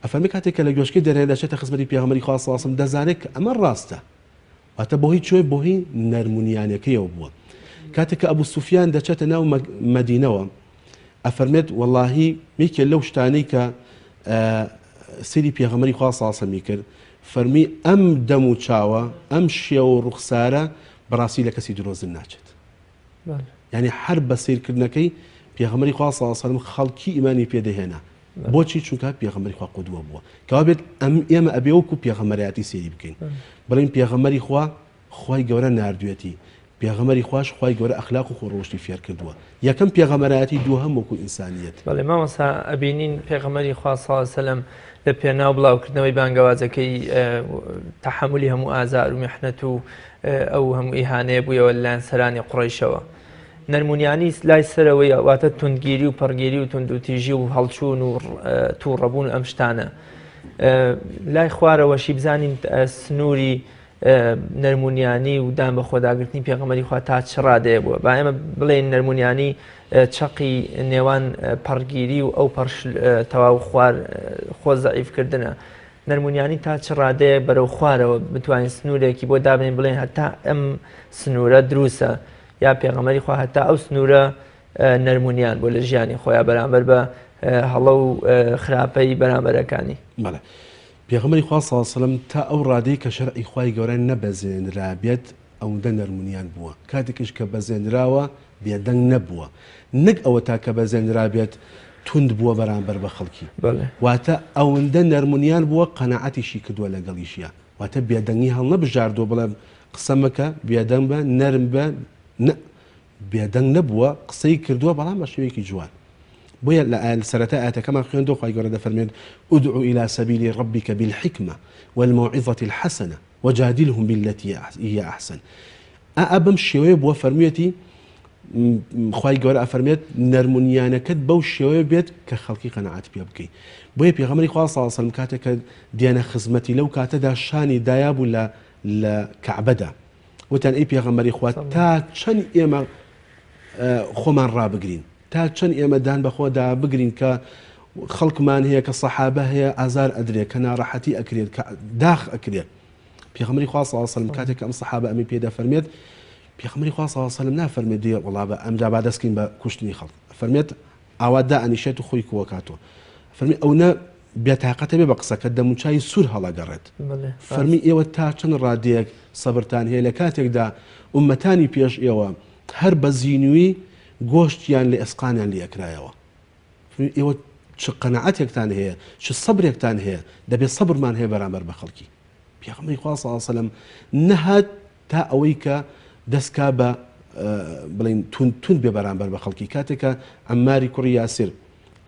ئەفەرمێ کاتێک کە لە گوێچکەی دەرهێنا دەچێتە خزمەتی پێغەمبەری خوا صلی اللە علیە وسلم دەزانێت کە ئەمە ڕاستە واتە بۆهی چۆی بۆهی نەرمونیانەکەیەوە بووە کاتێک کە ئەبوو سوفیان دەچێتە ناو مەدینەوە ئەفەرمێت وەڵاهی یەکێ لەو شتانەی کە سری پێغەمبەری خوا صلی اللە علیه وسلم کرد فەرمی ئەم دەم و چاوە ئەم شێوە و ڕوخسارە بەڕاستی لە کەسی درۆزن ناچێت یانی هەر بە سەیرکردنەکەی پێغەمبەری خوا صلی اللە علیه و سلم خەڵکی ئیمانی پێ دەهێنا بۆچی چونکە پێغەمبەری خوا قودوە بووە کەوا بێت ئەم ئێمە ئەبێ وەکو پێغەمبەرایەتی سەیری بکەین بڵێین پێغەمبەری خوا خوای گەورە ناردوێتی پێغەمبەری خواش خوای گەورە ئەخلاق و خۆڕەوشتی فێر کردووە یەکەم پێغەمبەرایەتی دووهەم وەکو ئینسانیەت.
بەڵێ مامۆستا ئەبینین پێغەمبەری خوا صلی اللە علیه وسلم لە پێناو بڵاوکردنەوەی بانگەوازەکەی تەحەمولی هەموو ئازار و میحنەت و ئەو هەموو ئیهانەیە بوویەوە لەلایەن سەرانی قوڕەیشەوە. نەرمونیانی لای سەرەوەی واتە توندگیری و پەڕگیری و توندوتیژی و هەڵچوون و تووڕەبوون ئەم شتانە. لای خوارەوەشی بزانین سنووری نەرمونیانی و دان بە خۆداگرتنی پێغەمبەری خوا تا چ ڕادەیە بووە با ئێمە بڵێین نەرمونیانی چەقی نێوان پەڕگیری و ئەو پەڕش تەواو خوار خۆ زەعیفکردنە نەرمونیانی تا چ ڕادەیە بەرەو خوارەوە بتوانین سنوورێکی بۆ دابنین بڵێن هەتا ئەم سنوورە دروستە یا پێغەمبەری خوا هەتا ئەو سنوورە نەرمونیان بۆ لە ژیانی خۆیان بەرامبەر بە هەڵە و خراپەی بەرامبەرەکانی.
بەڵێ پێغەمبەری خوا صلی اللە علیە وسلم تا ئەو ڕادەی کە شەرعی خوای گەورە نەبەزێنرابێت ئەوندە نەرمونیان بووە کاتێکیش کە بەزێنراوە بێدەنگ نەبووە نەک ئەوەتا کە بەزێنرابێت توند بووە بەرامبەر بە خەڵکی واتە ئەوندە نەرمونیان بووە قەناعەتیشی کردووە لەگەڵیشیا واتە بێدەنگی هەڵنەبژاردووە بڵێ قسە مەکە بێدەنگ بە نەرم بە نە بێدەنگ نەبووە قسەی کردووە بەڵام بە شێوەیەکی جوان بۆیە لە ئایا سەرەتای ئایەتەکەمان خوێندەوە خوای گەورە دەفەرمێت ادع الى سبیل ربک بالحکمە والموعظة الحسنە وجادلهم بالتي هي احسن ئا بەم شێوەیە بووە فەرموویەتی خوای گەورە ئەفەرمێت نەرمونیانەکەت بەو شێوەیە بێت کە خەڵکی قەناعەت پێ بکەی بۆیە پێغەمبەری خوا صلی الله علیه وسلم کاتێک کە دێنە خزمەتی لەو کاتەدا شانی دایابوو لە لە کەعبەدا وتیان ئەی پێغەمبەری خوا تا چەند ئێمە خۆمان ڕابگرین تا چەند ئێمە دان بەخۆدا بگرین کە خەڵکمان هەیە کە سەحابە هەیە ئازار ئەدرێت کە ناڕەحەتی ئەکرێت کە داخ ئەکرێت پێغەمبەری خوا صلی الله علیه وسلم کاتێک کە ئەم سەحابە ئەمی پێ دەفەرمێت پێغەمبەری خوا صلی الله علیه وسلم نافەرمێت دێ وەڵا بە ئەمجا با دەستکەین بە کوشتنی خەڵک فەرمێت ئاوا دائەنیشێت و خۆی کۆکاتەوە فەرمی ئەو نە بێتاقەتە بێ بە قسەکە دەموچاوی سوور هەڵەگەڕێت فەرمی ئێوە تا چەند ڕادەیەک سەبرتان هەیە لە کاتێکدا ئومەتانی پێش ئێوە هەر بە زینووی گۆشتیان لە ئێسقانیان لێ ئەکرایەوە ئێوە چ قەناعەتێکتان هەیە چ سەبرێکتان هەیە دەبێت سەبرمان هەیە بەرامبەر بە خەڵکی پێغەمبەری خوا صلی الله علیه وسلم نەهات تا ئەوەی کە دەستکا بە بڵین تون تون بێ بەرامبەر بە خەڵکی کاتێکە عەمماری کوڕی یاسر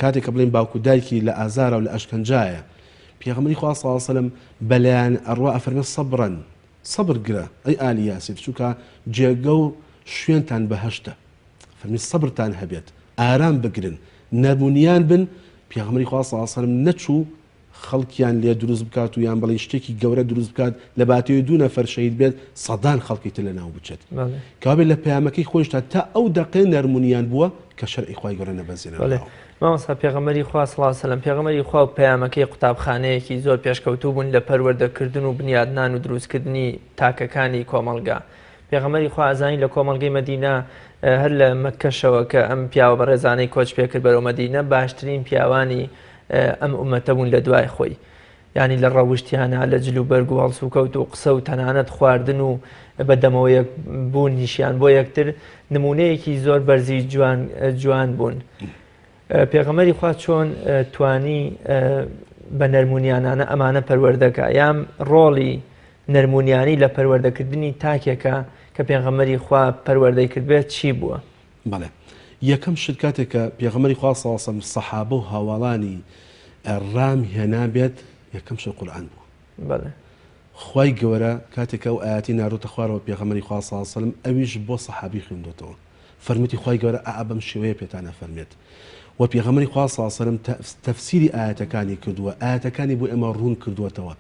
کاتێک کە بڵێن باوک و دایکی لە ئازارە و لە ئەشکەنجایە پێغەمبەری خوا صلی الله علیه وسلم بەلایان ئەڕوا ئەفەرمێ سەبرەن سەبر گرە ئەی ئالی یاسر چونکە جێگە و شوێنتان بەهەشتە فەرمی سەبرتان هەبێت ئارام بگرن نەرمونیان بن پێغەمبەری خوا صلی الله علیه وسلم نەچوو خەڵکیان لێ دروست بکات و یان بڵێن شتێکی گەورە دروست بکات لە باتەوەی دوو نەفەر شەهید بێت سەدان خەڵکی تر لەناو بچێت کەوابێت لە پەیامەکەی خۆیشتا تا ئەو دەقەیە نەرمونیان بووە کە شەرعی خوای گەورە نەبەزێنراوە.
مامۆستا پێغەمبەری خوا صلی اللە سلم پێغەمبەری خوا و پەیامەکەی قوتابخانەیەکی زۆر پێشکەوتوو بوون لە پەروەردەکردن و بنیادنان و دروستکردنی تاکەکانی کۆمەڵگا پێغەمبەری خوا ئەزانی لە کۆمەڵگەی مەدینە هەر لە مەککەشەوە کە ئەم پیاوە بەڕێزانەی کۆچ پێکرد بەرەو مەدینە باشترین پیاوانی ئەم ئومەتە بوون لە دوای خۆی یانی لە ڕەوشتیانا، لە جل و بەرگ و هەڵسوکەوت و قسە و تەنانەت خواردن و بە دەمەوە یەک بوونیشیان بۆ یەکتر نموونەیەکی زۆر بەرزی جوان جوان بوون. پێغەمبەری خوا چۆن توانی بە نەرمونیانانە ئەمانە پەروەردەکە یان ڕۆڵی نەرمونیانی لە پەروەردەکردنی تاکێکە کە پێغەمبەری خوا پەروەردەی کردبێت چی بووە؟
بەڵێ یەکەم شت کاتێک کە پێغەمبەری خوا صلی اللە علیە وسلم سەحابە و هاواڵانی ڕام هێنابێت یەکەم شت قورئان بوو.
بەڵێ.
خوای گەورە کاتێک کە ئەو ئایەتی ناردۆتە خوارەوە پێغەمبەری خوا صلی اللە علیە وسلم ئەویش بۆ سەحابی خوێندۆتەوە فەرمووتی خوای گەورە ئا بەم شێوەیە پێتان ئەفەرمێت و پێغەمبەری خوا صلی اللە علیە وسلم تەفسیری ئایەتەکانی کردووە ئایەتەکانی بۆ ئێمە ڕوون کردووەتەوە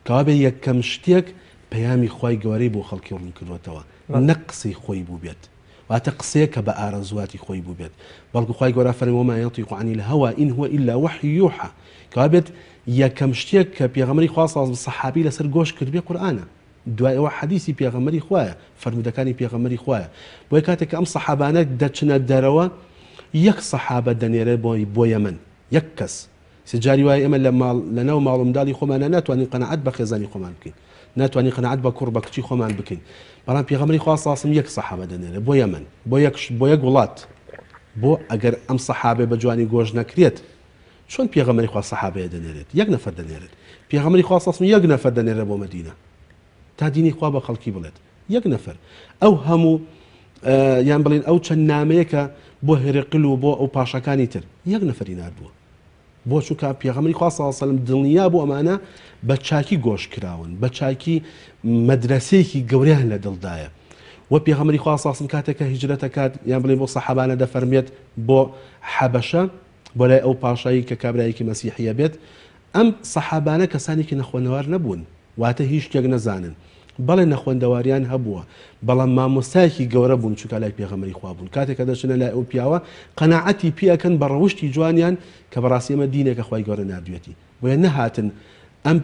کەوابێ یەکەم شتێک پەیامی خوای گەورەی بۆ خەڵکی ڕوون کردووەتەوە نەک قسەی خۆی بووبێت. واتە قسەیەک کە بە ئارەزوواتی خۆی بووبێت، بەڵکو خوای گەورە فەرمی وما ينطق عن الهوی ان هو الا وحی یوحی، کەوابێت یەکەم شتێک کە پێغەمبەری خوا صلی اللە سەحابی لەسەر گۆش کردبێ قورئانە، دوای ئەوە حەدیسی پێغەمبەری خوایە، فەرموودەکانی پێغەمبەری خوایە، بۆیە کاتێک کە ئەم سەحابانە دەچنە دەرەوە یەک سەحابە دەنێرێت بۆ یەمەن، یەک کەس، سێ جاری وایە ئێمە لە ماڵ لە ناو ماڵ و منداڵی خۆمانا ناتوانین قەناعەت بە خێزانی خۆمان بکەین ناتوانین قەناعەت بە کوڕ بە کچی خۆمان بکەین بەڵام پێغەمبەری خوا صلی اللە علیه و سلم یەک سەحابە دەنێرێ بۆ یەمەن بۆ یەک بۆ یەک وڵات بۆ ئەگەر ئەم سەحابە بە جوانی گۆش نەکرێت چۆن پێغەمبەری خوا سەحابەیە دەنێرێت یەک نەفەر دەنێرێت پێغەمبەری خوا صلی اللە علیه و سلم یەک نەفەر دەنێرێت بۆ مەدینە تا دینی خوا بە خەڵکی بڵێت یەک نەفەر ئەو هەموو یان بڵێن ئەو چەند نامەیە کە بۆ هێرقل و بۆ ئەو پاشەکانی تر یەک نەفەری ناردووە بۆ چونکە پێغەمبەری خوا صلی اللە علیه و سلم دڵنیا بوو ئەمانە بە چاکی گۆش کراون بە چاکی مەدرەسەیەکی گەورەیان لە دڵدایە و پێغەمبەری خوا صلی اللە علیه و سلم کاتێک کە هیجرەت ئەکات یان بڵێن بۆ سەحابانە دەفەرمێت بۆ حەبەشە بۆ لای ئەو پاشایی کە کابرایەکی مەسیحیە بێت ئەم سەحابانە کەسانێکی نەخوێنەوار نەبوون واتە هیچ شتێک نەزانن. بەڵێ نەخوێندەواریان هەبووە، بەڵام مامۆستایەکی گەورە بوون چونکە لای پێغەمبەری خوا بوون. کاتێک کە دەچنە لای ئەو پیاوە قەناعەتی پێ ئەکەن بە ڕەوشتی جوانیان کە بەڕاستی ئەمە دینێکە خوای گەورە ناردویەتی. بۆیە نەهاتن ئەم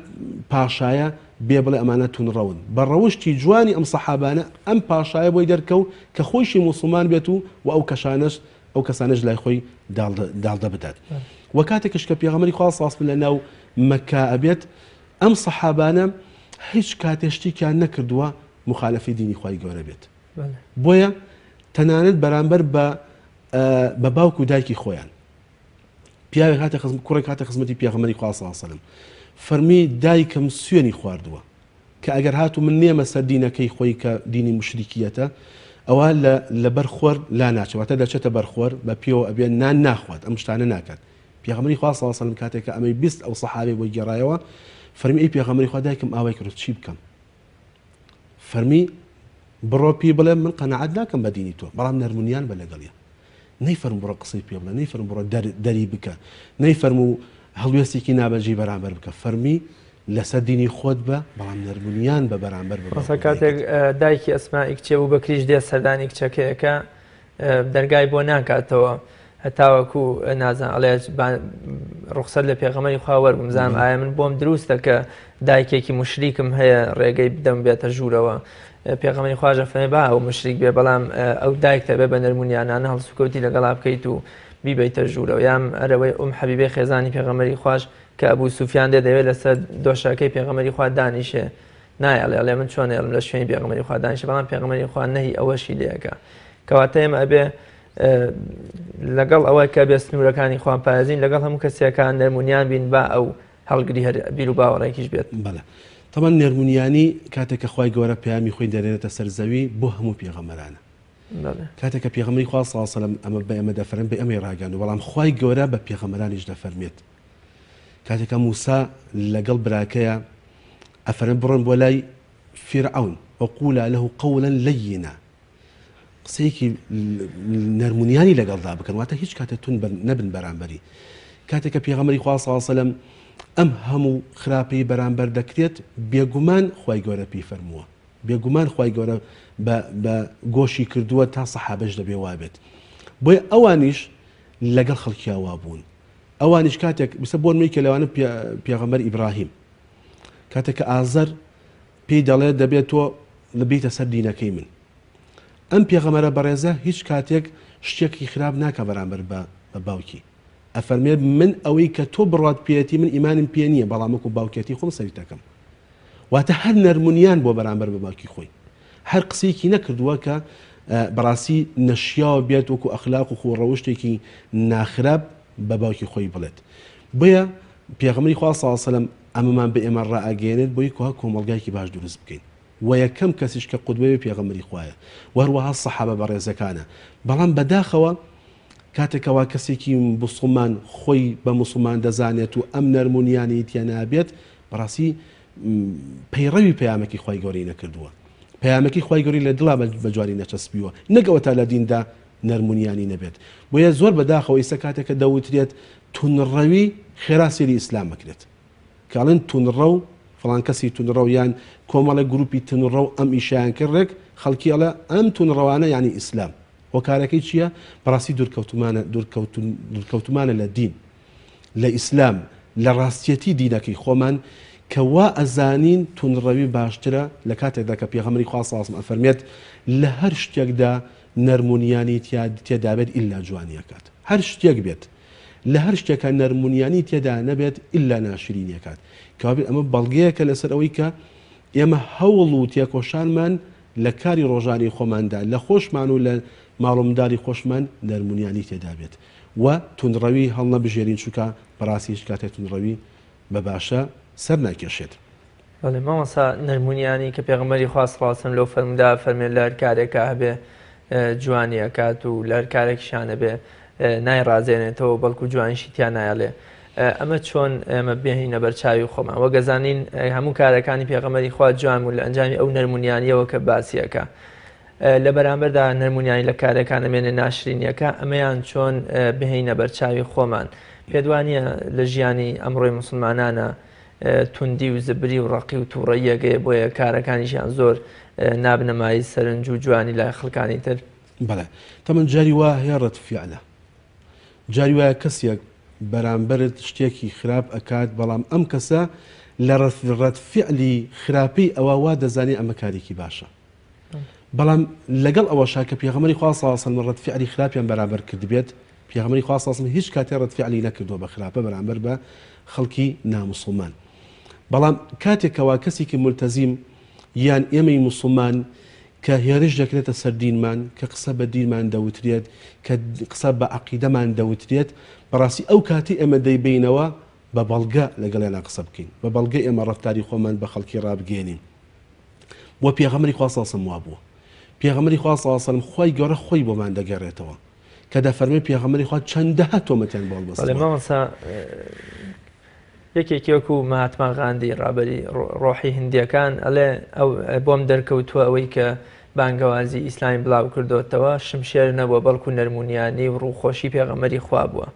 پاشایە بێ بڵێ ئەمانە توندڕەون. بە ڕەوشتی جوانی ئەم سەحابانە ئەم پاشایە بۆی دەرکەو کە خۆیشی موسڵمان بێت و وە ئەو کەشانەش ئەو کەسانەش لای خۆی داڵدە بدات. وە کاتێکش کە پێغەمبەری خوا صلی اللە علیه و سلم لە ناو مەککە ئەبێت ئەم سەحابانە هیچ کاتێ شتێکیان نەکردووە مخالفەی دینی خوای گەورە بێت بۆیە تەنانەت بەرامبەر بە بە باوک و دایکی خۆیان پیاوێک هاتە خزم کوڕێک هاتە خزمەتی پێغەمبەری خوا صلی الله علیه و فەرمی دایکم سوێنی خواردووە کە ئەگەر هاتوو من نێمە سەر دینەکەی خۆی کە دینی مشریکیەتە ئەوە لە بەر خۆر لا ناچێت واتە دەچێتە بەرخۆر بە پێوە ئەبێ نان ناخوات ئەم شتانە ناکات پێغەمبەری خوا صلی اللە علیە وسلم کاتێک کە ئەمەی 20 ئەو سەحابەی بۆی گێڕایەوە فەرمی ئەی پێغەمبەری خوا دایکم ئاوای کرد چی بکەم فەرمی بڕۆ پێی بڵێ من قەناعەت ناکەم بە دینی تۆ بەڵام نەرمونیان بە لەگەڵیە نەی فەرموو بڕۆ قسەی پێ بڵێ نەی فەرموو بڕۆ دەری بکە نەی فەرموو هەڵوێستێکی نابەجێی بەرامبەر بکە فەرمی لەسەر دینی خۆت بە بەڵام نەرمونیان بە بەرامبەر بە
ڕاستە کاتێک دایکی ئەسمائی کچێ بوو بەکریش دێ سەردانی کچەکەیەکە دەرگای بۆ ناکاتەوە هەتاوەکو نازان ئەڵێ ڕوخسەت لە پێغەمەری خوا وەرگم زانم ئایا من بۆم دروستە کە دایکێکی مشریکم هەیە ڕێگەی بدەم بێتە ژوورەوە پێغەمەری خواژە فەرمی با ئەو مشریک بێ بەڵام ئەو دایکتە بێ بە نەرمونیانانە هەڵسوکەوتی لەگەڵا بکەیت و بیبیتە ژوورەوە یام ئەرەوەی ئوم حەبیبەی خێزانی پێغەمەری خواش کە ئەبوو سوفیان دێ دەوێت لەسەر دۆشەکەی پێغەمەری خوا دانیشێ نایەڵێ ئەڵێ من چۆن ئێڵم لە شوێنی پێغەمبەری خوا دانیشە بەڵام پێغەمبەری خوا نەهی ئەوەشی لێ ئەکا کەواتە ئێمە ئەبێ لەگەڵ ئەوە کە بێ سنوورەکانی خوان پارێزین لەگەڵ هەموو کەسێکان نەرمونیان بین با ئەو هەڵگری هەر بیر و باوەڕێکیش بێت.
بەڵێ تەبعەن نەرمونیانی کاتێک کە خوای گەورە پەیامی خۆی دەنێرێتە سەر زەوی بۆ هەموو پێغەمبەرانە کاتێک کە پێغەمبەری خوا صلی اللە علیه و سلم ئەمە بە ئێمە دەفەرمێت بە ئێمەی ڕاگەیاندووە بەڵام خوای گەورە بە پێغەمبەرانیش دەفەرمێت کاتێک کە موسا لەگەڵ براکەیا ئەفەرمێ بڕۆن بۆ لای فیرعەون وقولا له قولا لینا قسەیەکی نەرمونیانی لەگەڵدا بکەن واتە هیچ کاتێ تون نەبن بەرامبەری کاتێک کە پێغەمبەری خوا صلی الله علیه و سلم ئەم هەموو خراپەی بەرامبەر دەکرێت بێگومان خوای گەورە پێی فەرمووە بێگومان خوای گەورە بە بە گۆشی کردووە تا سەحابەش دەبێ وابێت بۆیە ئەوانیش لەگەڵ خەڵکیا وابوون. ئەوانیش کاتێک بیسە بۆن مەیکە لەوانە پێغەمبەر ئیبراهیم کاتێک کە ئازەر پێی دەڵێت دەبێت تۆ لە بیتە سەر دینەکەی من ئەم پێغەمەرە بەڕێزە هیچ کاتێک شتێکی خراپ ناکە بەرامبەر بە باوکی ئەفەرمێ من ئەوەی کە تۆ بڕات پێیەتی من ئیمانم پێ نییە بەڵام وەکو باوکێتی خۆم سەریت دەکەم واتە هەر نەرمونیان بۆ بەرامبەر بە باوکی خۆی هەر قسەیەکی نەکردووە کە بەڕاستی نەشیاو بێت وەکو ئەخلاق و خو ڕەوشتێکی ناخراپ بە باوکی خۆی بڵێت بۆیە پێغەمبەری خوا صلی اللە علیه وسلم ئەمەمان بە ئێمە ڕائەگەیەنێت بۆی کوا کۆمەڵگایەکی باش دروست بکەین وە یەکەم کەسیش کە قودوەی پێغەمبەری خوایە وە هەروەها سەحابە بەڕێزەکانە بەڵام بەداخەوە کاتێک کەوا کەسێکی بوسڵمان خۆی بە موسڵمان دەزانێت و ئەم نەرم و نیانەی تیا نابێت بەڕاستی پەیڕەوی پەیامەکەی خوای گەورەی نەکردووە پەیامەکەی خوای گەورەی لە دڵا بە جوانی نەچەسپیوە نەک ئەوەتا لە دیندا نەرم و نیانی نەبێت بۆیە زۆر بەداخەوە ئیستا کاتێک کە دەوترێت تونڕەوی خێرا سەیری ئیسلام بکرێت کە ئەڵێن تونڕەو فڵان کەسی تونڕەو یان کۆمەڵێک گروپی تونڕەو ئەم ئیشیان کرد ڕێک خەڵکی ئەڵێ ئەم تونڕەوانە یعنی ئیسلام هۆکارەکەی چییە؟ بەڕاستی دوورکەوتومانە دوورکەوتومانە لە دین لە ئیسلام لە ڕاستیەتی دینەکەی خۆمان کە وا ئەزانین توندڕەوی باشترە لە کاتێکدا کە پێغەمبەری خوا صلی اللە علیه و سلم ئەفەرمێت لە هەر شتێکدا نەرمونیانی تیا تێدا بێت ئیلا جوانی ئەکات هەر شتێک بێت لە هەر شتێکا نەرمونیانی تێدا نەبێت ئیلا ناشرینی ئەکات کەوابێت ئەمە بەڵگەیەکە لەسەر ئەوەی کە ئێمە هەوڵ و تێکۆشانمان لە کاری ڕۆژانەی خۆماندا لە خۆشمان و لە ماڵ و منداڵی خۆشمان نەرمونیانی تێدا بێت و توندڕەوی هەڵنەبژێرین چونکە بەڕاستی هیچ کاتێک توندڕەوی بە باشە سەر ناکێشێت.
بەڵێ مامۆستا نەرمونیانی کە پێغەمبەری خوا صلی اللە علیە وسلم لەو فەرموودە فەرمێ لە هەر کارێکا هەبێ جوانی ئەکات و لە هەر کارێکیشان هەبێ نایڕازێنێتەوە بەڵکو جوانیشی تیا نایەڵێ ئەمە چۆن ئێمە بێهینە بەرچاوی خۆمان وەگەزانین هەموو کارەکانی پێغەمبەری خوا جوان بوون لە ئەنجامی ئەو نەرمونیانیەوە کە باسیەکە لە بەرامبەردا نەرمونیانی لە کارەکان ئەمێنێ ناشرینیەکە ئەمەیان چۆن بهێینە بەرچاوی خۆمان پێت وانییە لە ژیانی ئەمڕۆی موسڵمانانە توندی و زبری و ڕەقی و توڕەییەکەیە بۆیە کارەکانیشیان زۆر نابنە مایەی سەرنج و جوانی لای خەڵکانی تر؟
بەڵێ تەمەن جاری وا هەیە ڕەد فیعلە جاری وایە کەسێک بەرامبەرت شتێکی خراپ ئەکات بەڵام ئەم کەسە لە ڕەد فیعلی خراپەی ئەوە وا دەزانێ ئەمە کارێکی باشە بەڵام لەگەڵ ئەوەشا کە پێغەمبەری خوا صلی اللە علیه و سلم ڕەد فعلی خراپیان بەرامبەر کردبێت، پێغەمبەری خوا صلی اللە علیه و سلم هیچ کاتێ ڕەد فعلی نەکردووە بە خراپە بەرامبەر بە خەڵکی ناموسڵمان. بەڵام کاتێک کەوا کەسێکی مولتەزیم یان ئێمەی موسڵمان کە هێرش دەکرێتە سەر دینمان، کە قسە بە دینمان دەوترێت، کە قسە بە عەقیدەمان دەوترێت، بەڕاستی ئەو کاتەی ئێمە دەیبەینەوە بە بەڵگە لەگەڵیانا قسە بکەین، بە بەڵگە ئێمە ڕەفتاری خۆمان بە خەڵکی ڕابگەیەنین. وە پێغەمبەری خوا صلی اللە علیە وسلم وابووە پێغەمبەری خوا صلی اللە علیە وسلم خوای گەورە خۆی بۆمان دەگەڕێتەوە کە دەفەرمێ پێغەمبەری خوا چەندەها تۆمەتیان بۆ
بەڵێ
هەڵبەستووە.
مامۆستا یەکێکی وەکو مەهاتما غاندی ڕابەری ڕۆحی هندیەکان ئەڵێ ئەو بۆم دەرکەوتووە ئەوەی کە بانگەوازی ئیسلامی بڵاو کردۆتەوە شمشێر نەبووە بەڵکو نەرمونیانی و ڕووخۆشی پێغەمبەری خوا بووە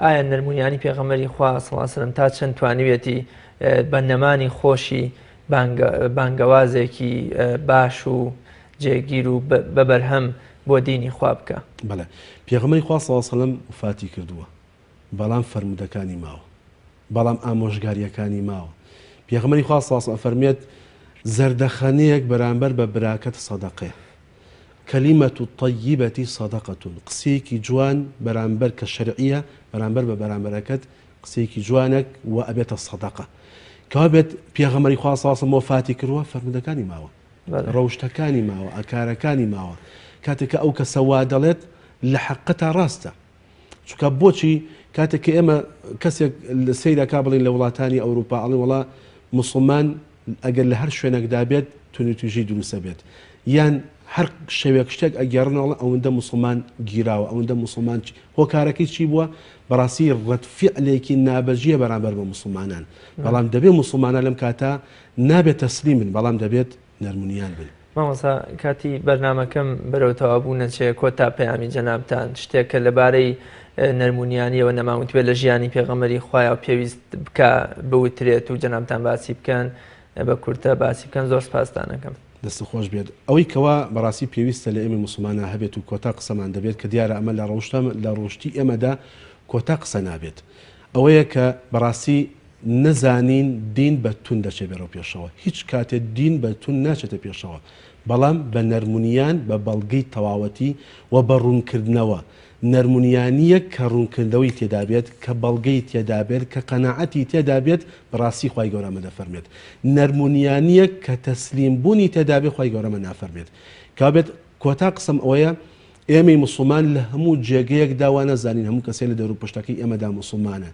ئایا نەرمونیانی پێغەمبەری خوا صلی اللە علیە وسلم تا چەند توانیویەتی بە نەمانی خۆشی بانگەوازێکی باش و جێگیر و بە بەرهەم بۆ دینی خوا بکا؟
بەڵێ پێغەمبەری خوا صلی اللە علیە وسلم وفاتی کردووە بەڵام فەرموودەکانی ماوە بەڵام ئامۆژگاریەکانی ماوە پێغەمبەری خوا صلی اللە علیە وسلم ئەفەرموێت زەردەخەنەیەک بەرامبەر بە براکەت سەدەقەیە کلمە الطیبە صدقە، قسەیەکی جوان بەرامبەر کە شەرعیە بەرامبەر بە بەرامبەرەکەت قسەیەکی جوانە و ئەبێتە سەدەقە. کەوابێت پێغەمبەری خوا صلی اللە علیە وسلم وەفاتی کردووە فەرموودەکانی ماوە، ڕەوشتەکانی ماوە، ئاکارەکانی ماوە. کاتێک کە ئەو کەسە وا دەڵێت لە حەقتا ڕاستە. چونکە بۆچی کاتێک کە ئێمە کەسێک سەیرەکا بڵین لە وڵاتانی ئەوروپا ئەڵێن وەڵا موسڵمان ئەگەر لە هەر شوێنێکدا بێت توندوتیژی دروستە بێت یان هەر شەوێک شتێک ئەگێڕنەوە ئەڵێن ئەوەندە موسڵمان گیراوە ئەوەندە موسڵمان چی هۆکارەکەی چی بووە بەڕاستی ڕەد فیعلێکی نابەجیە بەرامبەر بە موسڵمانان بەڵام دەبێت موسڵمانان لەم کاتە نابێت تەسلیم بن بەڵام دەبێت نەرمونیان بن.
مامۆستا کاتی بەرنامەکەم بەرەو تەواوبوون نەچێ کۆتا پەیامی جەنابتان شتێک کە لەبارەی نەرمونیانیەوە نەماوتبێت لە ژیانی پێغەمبەری خوایە و پێویست بکا بوترێت و جەنابتان باسی بکەن بە کورتە باسی بکەن زۆر سپاستان ئەکەم.
دەستت خۆش بێت. ئەوەی کەوا بەڕاستی پێویستە لە ئێمەی موسڵمانا هەبێت و کۆتا قسەمان دەبێت کە دیارە ئەمە لە ڕەوشتە لە ڕەوشتی ئێمەدا کۆتا قسە نابێت ئەوەیە کە بەڕاستی نەزانین دین بە توند دەچێت بەرەو پێشەوە هیچ کاتێ دین بە توند ناچێتە پێشەوە بەڵام بە نەرمونیان بە بەڵگەی تەواوەتی و بە ڕوونکردنەوە نەرمونیانییەک کە ڕوونکردنەوەی تێدا بێت، کە بەڵگەی تێدا بێت، کە قەناعەتی تێدا بێت، بەڕاستی خوای گەورە ئەمە دەفەرمێت. نەرمونیانییەک کە تەسلیم بوونی تێدا بێت، خوای گەورە ئەمە نافەرمێت. کەوابێت کۆتا قسەم ئەوەیە، ئێمەی موسڵمان لە هەموو جێگەیەکدا وا نەزانین هەموو کەسێ لە دەوروپشتەکەی ئێمەدا موسڵمانە،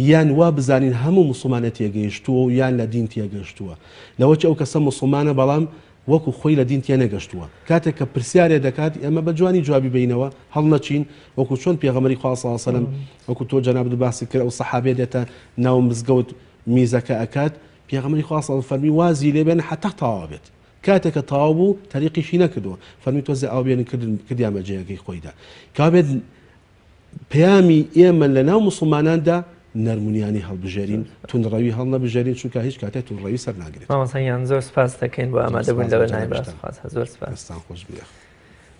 یان وا بزانین هەموو موسڵمانە تێگەیشتووە و یان لە دین تێگەشتووە. لەوەچی ئەو کەسە موسڵمانە بەڵام وەکو خۆی لە دین تێنەگەشتووە کاتێک کە پرسیارێ دەکات ئێمە بە جوانی جوابی بینەوە هەڵنەچین وەکو چۆن پێغەمبەری خوا صلی اللە علیه وسلم وەکو تۆ جەنابت باسی کرد ئەو سەحابێ دێتە ناو مزگەوت میزەکە ئەکات پێغەمبەری خوا صلی اللە فەرمی وازی لێ بێن حتا تەواو بێت کاتێک کە تەواو بوو تەریقیشی نەکردووە فەرمی تۆزێ ئاو بێنن کردیان بە جێگەی خۆیدا کابێت پەیامی ئێمە لە ناو موسڵماناندا نەرمونیانی هەڵبژێرین، توندڕەوی هەڵنەبژێرین، چونکە هیچ کاتێ توندڕەوی سەرناگرێت.
مامۆستا گیان زۆر سپاست دەکەین بۆ ئامادەبوون لە بەرنامەی باسخواز. زۆر سپاس.
دەستان خۆش بێ.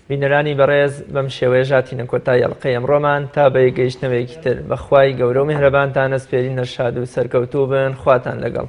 بینەرانی بەڕێز بەم شێوەیەش هاتینە کۆتایی ئەڵقەی ئەمڕۆمان تا بە یەکگەیشتنەوەیەکی تر بە خوای گەورە و میهرەبانتان ئەسپێرین هەر شاد و سەرکەوتوو بن خواتان لەگەڵ.